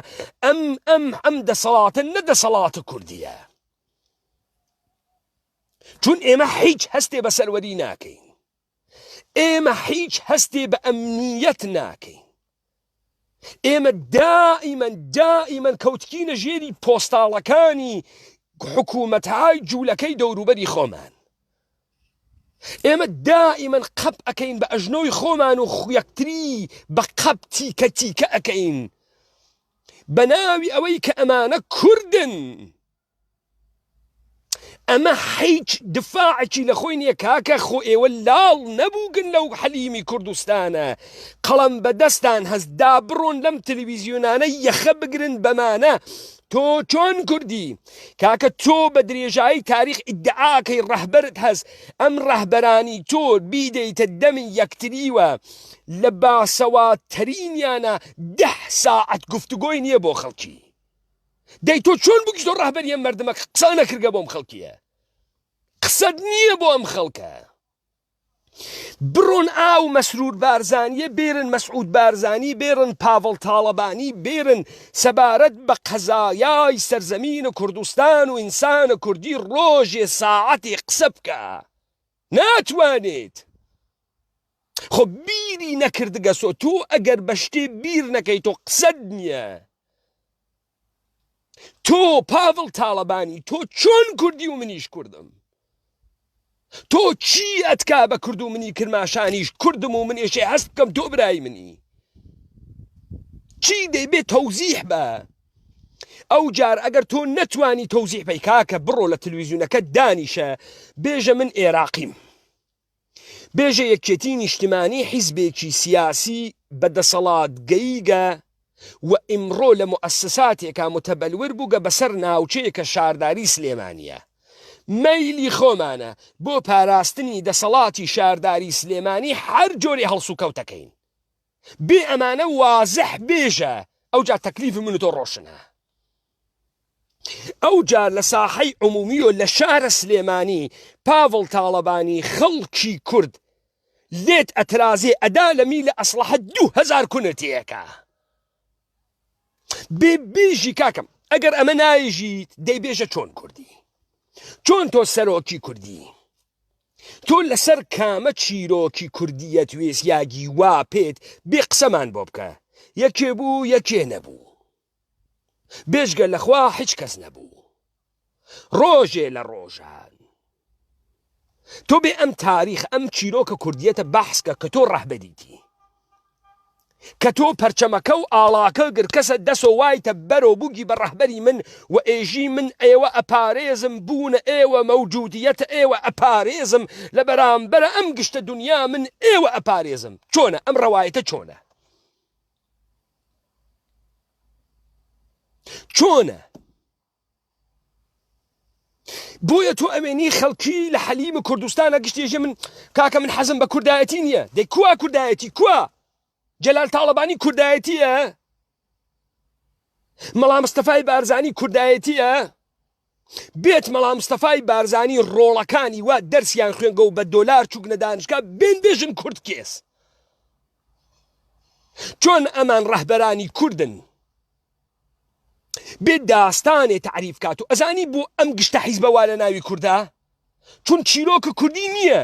ئەم ئەم ئەم دەسەڵاتە نە دەسەڵاتە کوردیە. چون ئێمە هیچ هەستێ بە سەروەری ناکەین. ئێمە هیچ هەستێ بە ئەمنیەت ناکەین. ئێمە دائیمەن دائیمەن کەوتکینە ژێری پۆستاڵەکانی حکوومەتهای جوولەکەی دەوروبەری خۆمان. ئێمە دائیمەن قەپ ئەکەین بە ئەژنۆی خۆمان و یەکتری بە قەپ تیکە تیکە ئەکەین بە ناوی ئەوەی کە ئەمانە کوردن. ئەمە حیچ دفاعکی لە خۆی نییە کاکە خۆ ئێوە لاڵ نەبووگن لەو حەلیمی کوردستانە قەڵەم بەدەستان هەست دا بڕۆن لەم تەلەویزیۆنانە یەخە بگرن بەمانە تۆ چۆن کوردی کاکە تۆ بە درێژایی تاریخ ئیدعاکەی ڕەهبەرت هەست ئەم ڕەهبەرانی تۆ بیدەیتە دەمی یەکتریوە لە باسەواتەرینیانە ده ساعەت گفتوگۆی نییە بۆ خەڵکی دەی تۆ چۆن بگیت تۆ ڕەهبەری ئەم مەردمە کە قسە نەکردگە بۆم خەڵکیە قسەت نییە بۆ ئەم خەڵکە بڕۆن ئاو مەسرور بارزانیە بێرن مەسعود بارزانی بێرن پاڤڵ تاڵەبانی بێرن سەبارەت بە قەزایای سەرزەمین کوردستان و ئینسان کوردی ڕۆژێ ساعەتی قسە بکە ناتوانێت خۆ بیری نەکردگەسۆ تۆ ئەگەر بە شتێ بیر نەکەی تۆ قسەت نییە تۆ پاڤڵ تاڵەبانی تۆ چۆن کوردی و منیش کوردم تۆ چی ئەتکا بە کورد و منی کرماشانیش کوردم و من ئێشێ هەست بکەم تۆ برای منی چی دەی بێ تەوزیح بە ئەو جار ئەگەر تۆ نەتوانی تەوزیح بەی کاکە بڕۆ لە تلویزیونەکە دانیشە بێژە من ئێراقیم بێژە یەکێتی نیشتمانی حیزبێکی سیاسی بە دەسەڵات گەیگە و ئیمڕۆ لە موئەسساتێکا متبلور بووگە بەسەر ناوچەیەک کە شارداری سلێمانیە. مەیلی خۆمانە بۆ پاراستنی دەسەڵاتی شارداری سلێمانی هەر جۆرێ هەڵسوکەوت ئەکەین. بێ ئەمانە وازح بێژە ئەوجا تەکلیف من و تۆ ڕۆشنە. ئەوجا لە ساحەی عمومی و لە شارە سلێمانی پاڤڵ تاڵەبانی خەڵکی کورد لێت ئەترازێ ئەدا لە میلە ئەسڵەحە 2000 کونە تێکا بێ بێژی کاکەم ئەگەر ئەمە نایژیت دەی بێژە چۆن کوردی چۆن تۆ سەرۆکی کوردی تۆ لەسەر کامە چیرۆکی کوردیەت وێسیاگی وا پێت بێ قسەمان بۆ بکە یەکێ بوو یەکێ نەبوو بێجگە لە خوا هیچ کەس نەبوو ڕۆژێ لە ڕۆژان تۆ بێ ئەم تاریخ ئەم چیرۆکە کوردیەتە بەحسکە کە تۆ ڕەهبەریتی کە تۆ پەرچەمەکە و ئاڵاکە گرکەسە دەسۆ وایتە بەرۆ بووگی بە ڕەهبەری من و ئێژی من ئێوە ئەپارێزم بوونە ئێوە مەوجودیەتە ئێوە ئەپارێزم لە بەرامبەرە ئەم گشتە دنیا من ئێوە ئەپارێزم چۆنە ئەم ڕەوایەتە چۆنە چۆنە بۆیە تۆ ئەوێنی خەڵکی لە حەلیمە کوردستانە گشتێژە من کاکە من حەزم بە کوردایەتی نییە دەی کوا کوردایەتی کوا جەلال تاڵەبانی کوردایەتیە؟ مەڵا مستەفای بارزانی کوردایەتیە؟ بێت مەڵا مستەفای بارزانی ڕۆڵەکانی وا دەرسیان خوێنگە و بە دۆلار چووگنە دانشگا بێن بێژن کورد کێس؟ چۆن ئەمان ڕەهبەرانی کوردن بێ داستانێ تەعریف کات و ئەزانی بۆ ئەم گشتە حیزبە وا لە ناوی کوردە چون چیرۆکە کوردی نییە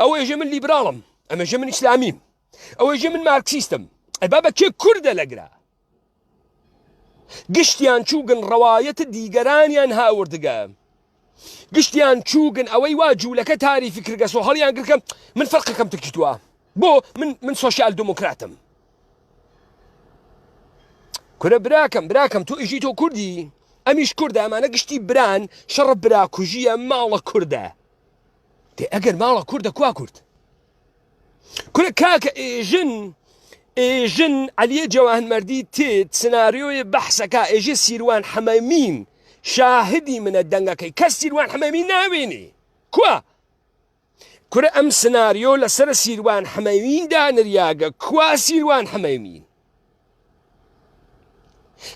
ئەو ئێژێ من لیبراڵم ئەمەژێ من ئیسلامیم ئەو ئێژێ من مارکسیستم ئەی بابە کێ کوردە لەگرا گشتیان چووگن ڕەوایەت دیگەرانیان هاوردگە گشتیان چووگن ئەوەی وا جوولەکە تاریفی کردگەسۆ هەڵیان گرکە من فەرقەکەم تکیتووە بۆ من من سۆسیال دموکراتم کورە براکەم براکەم تۆ ئیژی تۆ کوردی ئەمیش کوردە ئەمانە گشتی بران شەڕ براکوژیە ماڵە کوردە دێ ئەگەر ماڵە کوردە کوا کورد کورە کاکە ئێژن ئێژن عەلیە جەوانمەردی تێت سناریۆی بەحسەکە ئێژێ سیروان حەمەمین شاهدی منە دەنگەکەی کەس سیروان حەمەمین ناوێنێ کوا کورە ئەم سناریۆ لەسەر سیروان حەمەوین دانریاگە کوا سیروان حەمەمین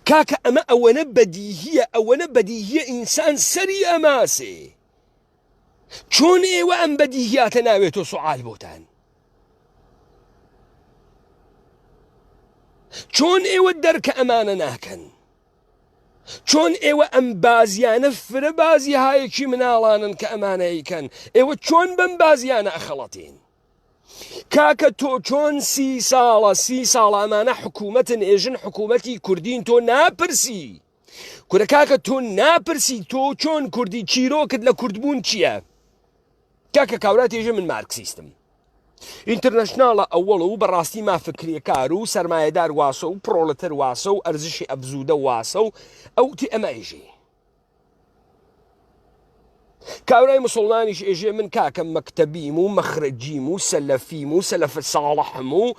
کاکە ئەمە ئەوەنە بەدیهیە ئەوەنە بەدیهیە ئینسان سەری ئەماسێ چۆن ئێوە ئەم بەدیهیاتە ناوێتۆ سوعال بۆتان چۆن ئێوە دەرکە ئەمانە ناکەن چۆن ئێوە ئەم بازیانە فرە بازی هایەکی مناڵانن کە ئەمانە ئەیکەن ئێوە چۆن بەم بازیانە ئەخەڵەتین کاکە تۆ چۆن سی ساڵە سی ساڵ ئەمانە حکوومەتن ئێژن حکوومەتی کوردین تۆ ناپرسی کورە کاکە تۆ ناپرسی تۆ چۆن کوردی چیرۆکت لە کوردبوون چییە؟ کاکە کاورا تێژە من مارکسیستم ئینتەرنەشناڵە ئەوەڵ و بەڕاستی مافە کرێکار و سەرمایەدار واسە و پرۆلتەر واسە و ئەرزشی ئەفزودە واسە و ئەو تی ئەمە ئێژێ کاورای مسلمانیش ئێژێ من کاکە مەکتەبیم و مەخرەجیم و سەلەفیم و سەلەف ساڵحم و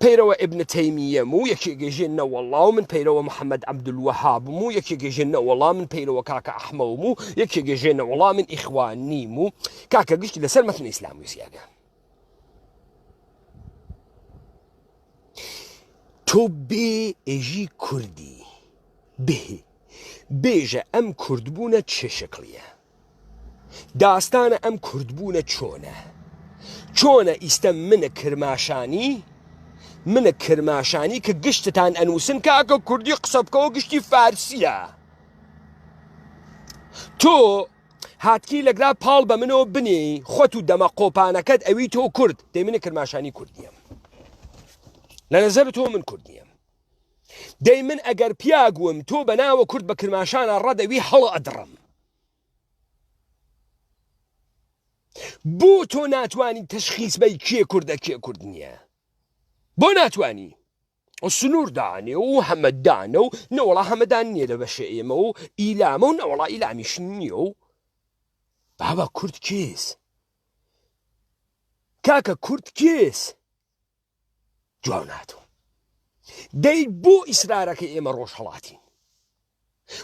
پەیرەوە ئیبن تەیمیەم و یەکێک ئێژێ نەوەڵا و من پەیرەوە محەممەد عەبدولوەهابم و یەکێک ئێژێ نەوەڵا من پەیرەوە کاکە ئەحمەوم و یەکێک ئێژێ نەوەڵا من ئیخوان نیم و کاکە گشتی لەسەر مەتن ئیسلام ویسیاگە تۆ بێ ئێژی کوردی بێ بێژە ئەم کوردبوونە چ شکڵیە داستانە ئەم کوردبوونە چۆنە؟ چۆنە ئیستە منە کرماشانی منە کرماشانی کە گشتتان ئەنووسن کاکە کوردی قسە بکەوە گشتی فارسیە تۆ هاتکی لەگرا پاڵ بە منەوە بنێی خۆت و دەمە قۆپانەکەت ئەوی تۆ کورد دەی منە کرماشانی کورد نییە لە نەزەر تۆ من کورد نییە دەی من ئەگەر پیاگوم تۆ بەناوە کورد بە کرماشانە ڕەدەوی هەڵە ئەدڕم بۆ تۆ ناتوانی تەشخیس بەی کێ کوردە کێ کورد نییە بۆ ناتوانی سنوور دانێ و هەمەدانە و نەوەڵا هەمەدان نییە لە بەشە ئێمە و ئیلامە و نەوەڵا ئیلامیش نییە و بابا کورد کێس کاکە کورد کێس جواب ناتەوە دەی بۆ ئیسرارەکەی ئێمە ڕۆژهەڵاتین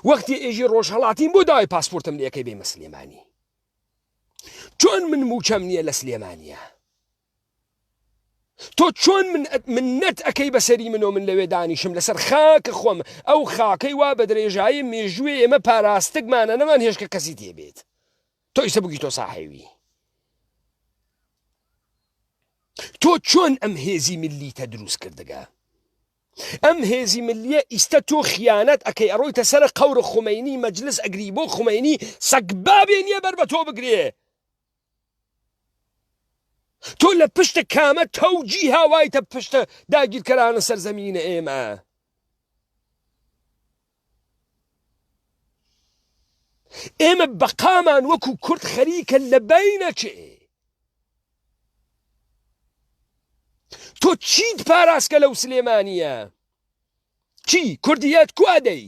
وەختی ئێژی ڕۆژهەڵاتین بۆ داوای پاسپۆرتم لەکەی بێمە سلێمانی چۆن من موچەم نییە لە سلێمانە تۆ چۆن من منەت ئەەکەی بەسەری منۆ من لەوێ دانیشم لەسەر خاکە خۆم ئەو خاکەی وا بە درێژایی مێژوێ ئێمە پاراستگمانە نەمان هێشکە کەسی تێبێت تۆ ئیسە بگی تۆ ساحێوی تۆ چۆن ئەم هێزی ملیتە دروست کردگە؟ ئەم هێزی ملیە ئیستە تۆ خیانەت ئەکەی ئەڕۆیتە سەر قەور خومەینی مەجلس ئەگری بۆ خومەینی سەگبابێ نیە بەر بە تۆ بگرێ تۆ لە پشتە کامە تەوجی هاوایتە پشتە داگیرکەرانە سەرزەمینە ئێمە ئێمە بەقامان وەکو کورد خەریکە لە بینەچێ تۆ چیت پاراسکە لەو سلێمانیە چی کوردیەت کوا دەی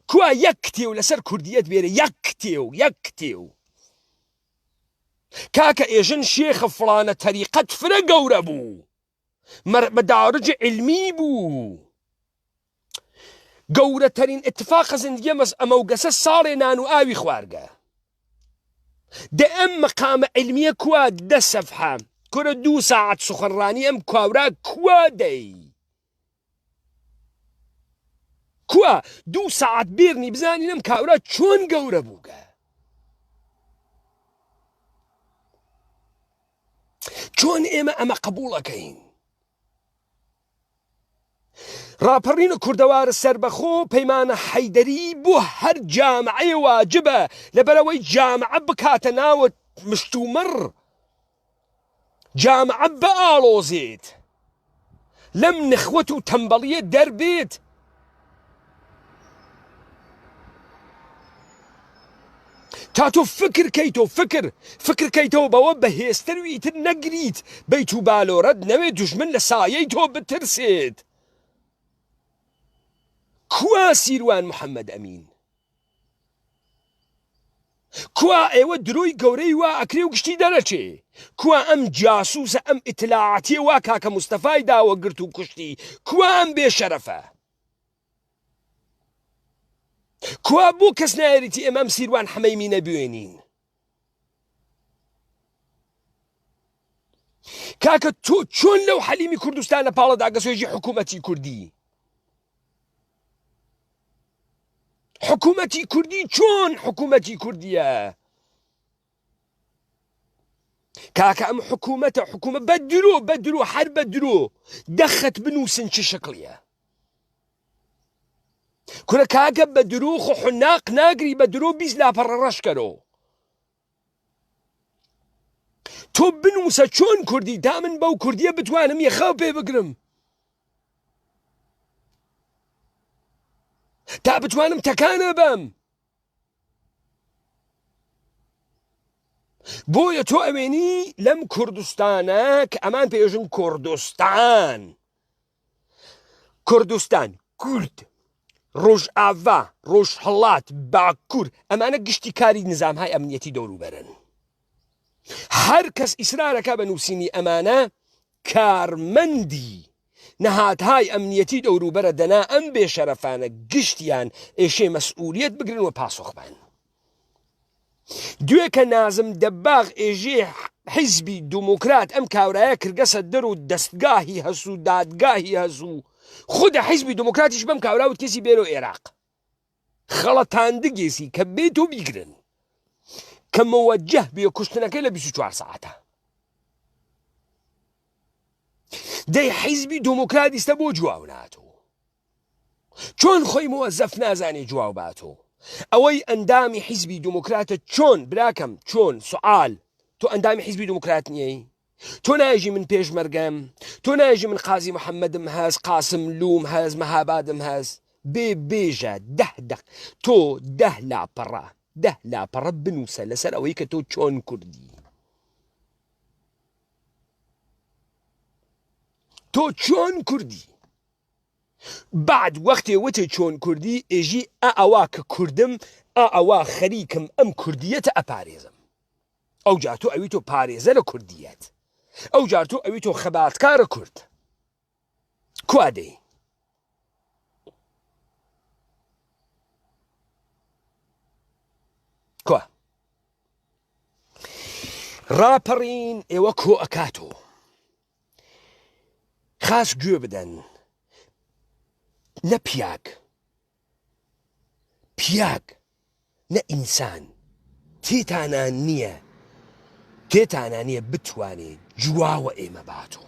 کوا یەک کتێو لەسەر کوردیەت بێرە یەک کتێو یەک کتێو کاکە ئێژن شێخە فڵانە تەریقەت فرە گەورە بوو مەدارج علمی بوو گەورەترین اتفاق زندگی مەس ئەمەو گەسە ساڵێ نان و ئاوی خوارگە دە ئەم مقامە علمیە کوا دە سەفحە کورە دوو ساعت سخنرانی ئەم کاورا کوا دەی؟ کوا دوو سەعات بێرنی بزانین ئەم کاورا چۆن گەورە بووگە؟ چۆن ئێمە ئەمە قبوڵەکەین؟ ڕاپەڕین و کوردەوارە سەربەخۆ پەیمانە حەیدەری بۆ هەر جامعەیە واجبە لەبەرئەوەی جامعە بکاتە ناوە مشتومڕ جامعە بئاڵۆزێت لەم نخوەت و تەمبەڵیە دەربێت. تا تۆ فکر کەیتۆ فکر فکر کەیتەوە بەوە بەهێزتر و ئیتر نەگریت بیت و بالۆرەت نەوێ دوژمن لە سایەی تۆ بترسێت کوا سیروان محەممەد ئەمین کوا ئێوە درۆی گەورەی وا ئەکرێ و گشتی دەرەچێ کوا ئەم جاسوسە ئەم ئیتلاعاتیە وا کاکە مستەفای داوە گرت و کوشتی کوا ئەم بێ شەرەفە کوا بۆ کەس نایەریتی ئێمە ئەم سیروان حەمەیمینە بوێنین کاکە تۆ چۆن لەو حەلیمی کوردستان لە پاڵە داگەسۆژی حکوومەتی کوردی حکوومەتی کوردی چۆن حکوومەتی کوردیە کاکە ئەم حکوومەتە حکوومە بە درۆ بە درۆ هەر بە درۆ دەخەت بنووسن چ شکڵیە کورە کاکە بە درۆ خۆ حناق ناگری بە درۆ 20 لاپەڕە ڕەشکەرۆ تۆ بنووسە چۆن کوردی تا من بەو کوردیە بتوانم یەخەو پێ بگرم تا بتوانم تەکانە بەم بۆیە تۆ ئەوێنی لەم کوردستانە کە ئەمان پێژن کوردستان کوردستان کورد ڕۆژئاڤا ڕۆژهەڵات باکوور ئەمانە گشتی کاری نزامهای ئەمنیەتی دەوروبەرن هەر کەس ئیسرارەکە بە نووسینی ئەمانە کارمەندی نەهادهای ئەمنیەتی دەوروبەرە دەنا ئەم بێشەرەفانە گشتیان ئێشێ مەسئولیەت بگرن و پاسۆخ بن. دوێکە نازم دەباغ ئێژێ حیزبی دوموکرات ئەم کاورایە کرگەسە دەر و دەستگاهی هەس و دادگاهی هەس و خودە حیزبی دوموکراتیش بەم کاورا وتکێسی بێرۆ ئێراق خەڵەتاندگێسی کە بێت و بیگرن کە مەوەجه بێ کوشتنەکەی لە 24 ساعتە دەی حیزبی دموکرات ئیستا بۆ جواو ناتۆ چۆن خۆی مۆزەف نازانێ جواو باتۆ ئەوەی ئەندامی حیزبی دموکراتە چۆن براکەم چۆن سوال تۆ ئەندامی حیزبی دموکرات نیەی تۆ نایژی من پێشمەرگەم تۆ نایژی من قازی محەممەدم هەز قاسم لوم هەز مەهابادم هەز بێ بێژە دە دەق تۆ دە لاپەڕە دە لاپەڕە بنووسە لەسەر ئەوەی کە تۆ چۆن کوردی تۆ چۆن کوردی بعد وەختێ وتێ چۆن کوردی ئێژی ئا ئەوا کە کوردم ئا ئەوا خەریکم ئەم کوردیەتە ئەپارێزم ئەوجا تۆ ئەوی تۆ پارێزەرە کوردیەت ئەوجار تۆ ئەوی تۆ خەباتکارە کورد کوا دەی کوا ڕاپەڕین ئێوە کۆ ئەکاتۆ خاس گوێ بدەن نە پیاگ پیاگ نە ئینسان تێتانا نییە تێتانا نییە بتوانێ جواوە ئێمە باتۆ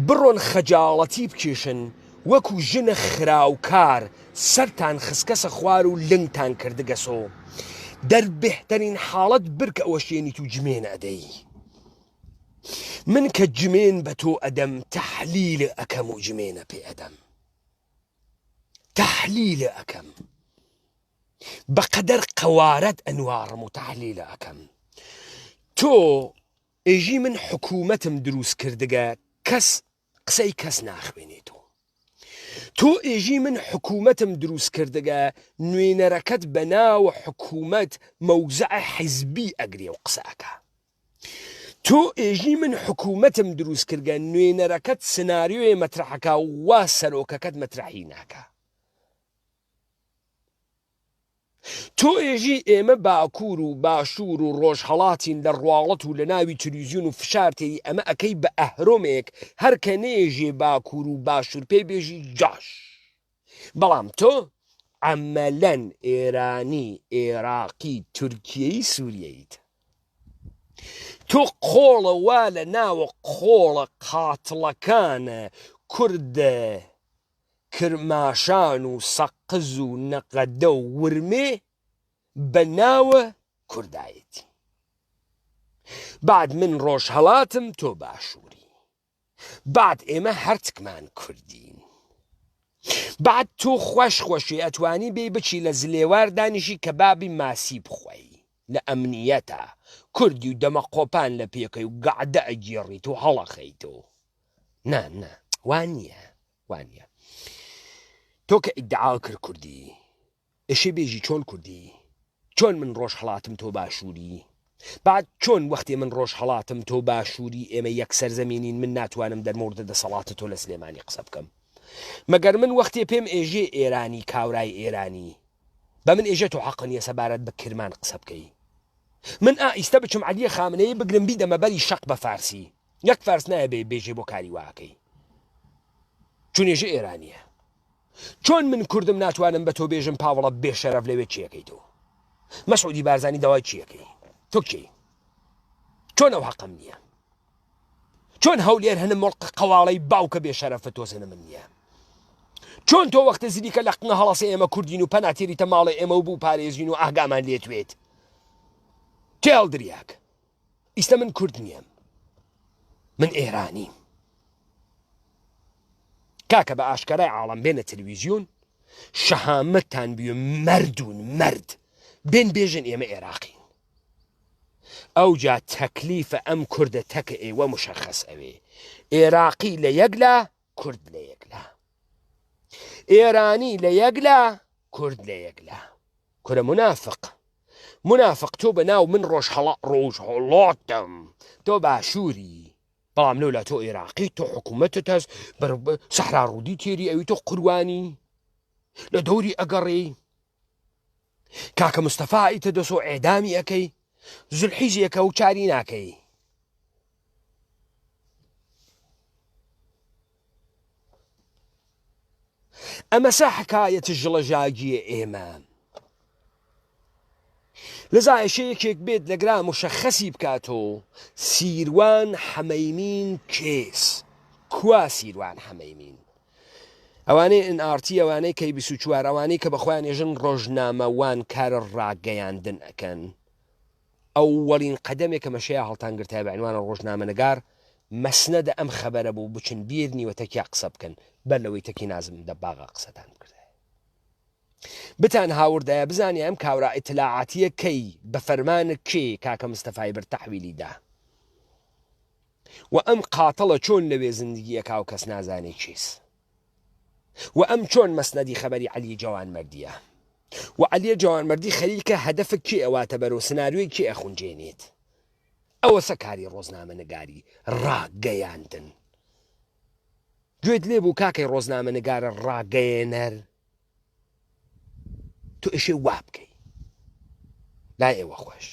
بڕۆن خەجاڵەتی بکێشن وەکو ژنە خراوکار سەرتان خسکەسە خوار و لنگتان کردگەسۆ دەر بێهتەرین حاڵەت برکە ئەوەشێنیت و جمێن ئەدەی من کە جمێن بە تۆ ئەدەم تەحلیل ئەکەم و جمێنە پێ ئەدەم تەحلیل ئەکەم بەقەدەر قەوارەت ئەنواڕم و تەحلیل ئەکەم تۆ ئێژی من حکوومەتم دروست کردگە کەس قسەی کەس ناخوێنێتەوە تۆ ئێژی من حکوومەتم دروست کردگە نوێنەرەکەت بە ناو حکوومەت مەوزع حیزبی ئەگرێ و قسە ئەکا تۆ ئێژی من حکوومەتم دروست کردگە نوێنەرەکەت سناریۆیە مەترەحەکا و وا سەرۆکەکەت مەترەحی ناکا تۆ ئێژی ئێمە باکوور و باشوور و ڕۆژهەڵاتین لە ڕواڵەت و لە ناوی تلیزیون و فشار تێری ئەمە ئەکەی بە ئەهرۆمێک هەر کە نێژێ باکوور و باشوور پێی بێژی جاش. بەڵام تۆ عەمەلەن ئێرانی، ئێراقی، تورکیەیی، سوریەییت. تۆ قۆڵە وا لە ناوە قۆڵە قاتڵەکان کورد کرماشان و سەقز و نەقەدە و ورمێ بە ناوە کوردایەتی. بعد من ڕۆژهەڵاتم تۆ باشووری. بعد ئێمە هەرتکمان کوردین. بعد تۆ خوەش خوەشی ئەتوانی بێی بچی لە زلێوار دانیشی کەبابی ماسی بخۆی لە ئەمنیەتا کوردی و دەمە قۆپان لە پێکەی و گەعدە ئەگێڕیت و هەڵەخەیت و نا نا وانیە وانیە تۆ کە ئیدعا کرد کوردی ئەشێ بێژی چۆن کوردی؟ چۆن من ڕۆژهەڵاتم تۆ باشووری؟ بعد چۆن وەختێ من ڕۆژهەڵاتم تۆ باشووری ئێمە یەک سەرزەمینین من ناتوانم دەرمەوردە دەسەڵاتە تۆ لە سلێمانی قسە بکەم مەگەر من وەختێ پێم ئێژێ ئێرانی کاورای ئێرانی بە من ئێژێ تۆ حەقە نیە سەبارەت بە کرمان قسە بکەی من ئا ئیستە بچم عەلیە خامنەیی بگرم بیدەمە بەری شەق بە فارسی یەک فارس نایە بێ بێژێ بۆ کاری واکەی چون ئێژێ ئێرانیە چۆن من کوردم ناتوانم بە تۆ بێژم پاوڵە بێ شەرەف لەوێ چیەکەی تۆ مەسعودی بارزانی داوای چیەکەی تۆ کێی چۆن ئەو حەقم نییە چۆن هەولێر هەنم مڵق قەواڵەی باوکە بێ شەرەفە تۆزنە من نییە چۆن تۆ وەختە زریکە لە قنە هەڵەسە ئێمە کوردین و پەناتێریتە ماڵێ ئێمە و بوو پارێزین و ئاگامان لێتوێت تێڵ دریاک ئیستە من کورد نییەم من ئێرانیم کاکە بە ئاشکرای عاڵم بێنە تەلویزیۆن شەهامەتتان بوێ مردون مرد بێن بێژن ئێمە عێراقین ئەوجا تەکلیفە ئەم کوردە تەکە ئێوە مشەخەس ئەوێ عێراقی لە یەکلا کورد لە یەکلا ئێرانی لە یەکلا کورد لە یەکلا کورە منافق منافق تۆ بە ناو من ڕۆژهەڵا ڕۆژهەڵاتم تۆ باشووری بەڵام لەولا تۆ عێراقی تۆ حکوومەتت هەست سەحرا ڕوودی تێری ئەوی تۆ قوربانی لە دەوری ئەگەڕێی کاکە مستەفا ئیتە دەسۆ ئێدامی ئەەکەی زولحیزێکە و چاری ناکەی ئەمەسە حکایەت ژڵەژاگیە ئێمە لەزا ئەشێ یەکێک بێت لەگرا مشەخەسی بکاتۆ سیروان حەمەیمین کێس کوا سیروان حەمەیمین ئەوانەی ئن ئارتی ئەوانەی کەی 24 ئەوانەی کە بەخۆیان ێژن ڕۆژنامەوان کارە ڕاگەیاندن ئەکەن ئەوەڵین قەدەمێک کە مەشەیا هەڵتان گرتایە بە عنوانە ڕۆژنامەنگار مەسنەدە ئەم خەبەرە بوو بچن بیرنی و تەکیا قسە بکەن بەر لەوەی تەکی نازم دەباغا قسەتان بکردایە بتان هاوردایە بزانیە ئەم کاورا ئیتلاعاتیە کەی بە فەرمان کێ کاکە مستەفای برد تەحویلی دا و ئەم قاتڵە چۆن لەوێ زندگی ئەکا و کەس نازانێ کێس و ئەم چۆن مەسنەدی خەبەری عەلی جەوانمەردیە و عەلیە جەوانمەردی خەریکە هەدەفە کێ ئەواتە بەرەو سناریۆی کێ ئەخونجێنێت ئەوەسە کاری ڕۆزنامەنگاری ڕاگەیاندن گوێت لێ بوو کاکەی ڕۆزنامەنگارە ڕاگەیەنەر تۆ ئێشێ وا بکەی لای ئێوە خۆش.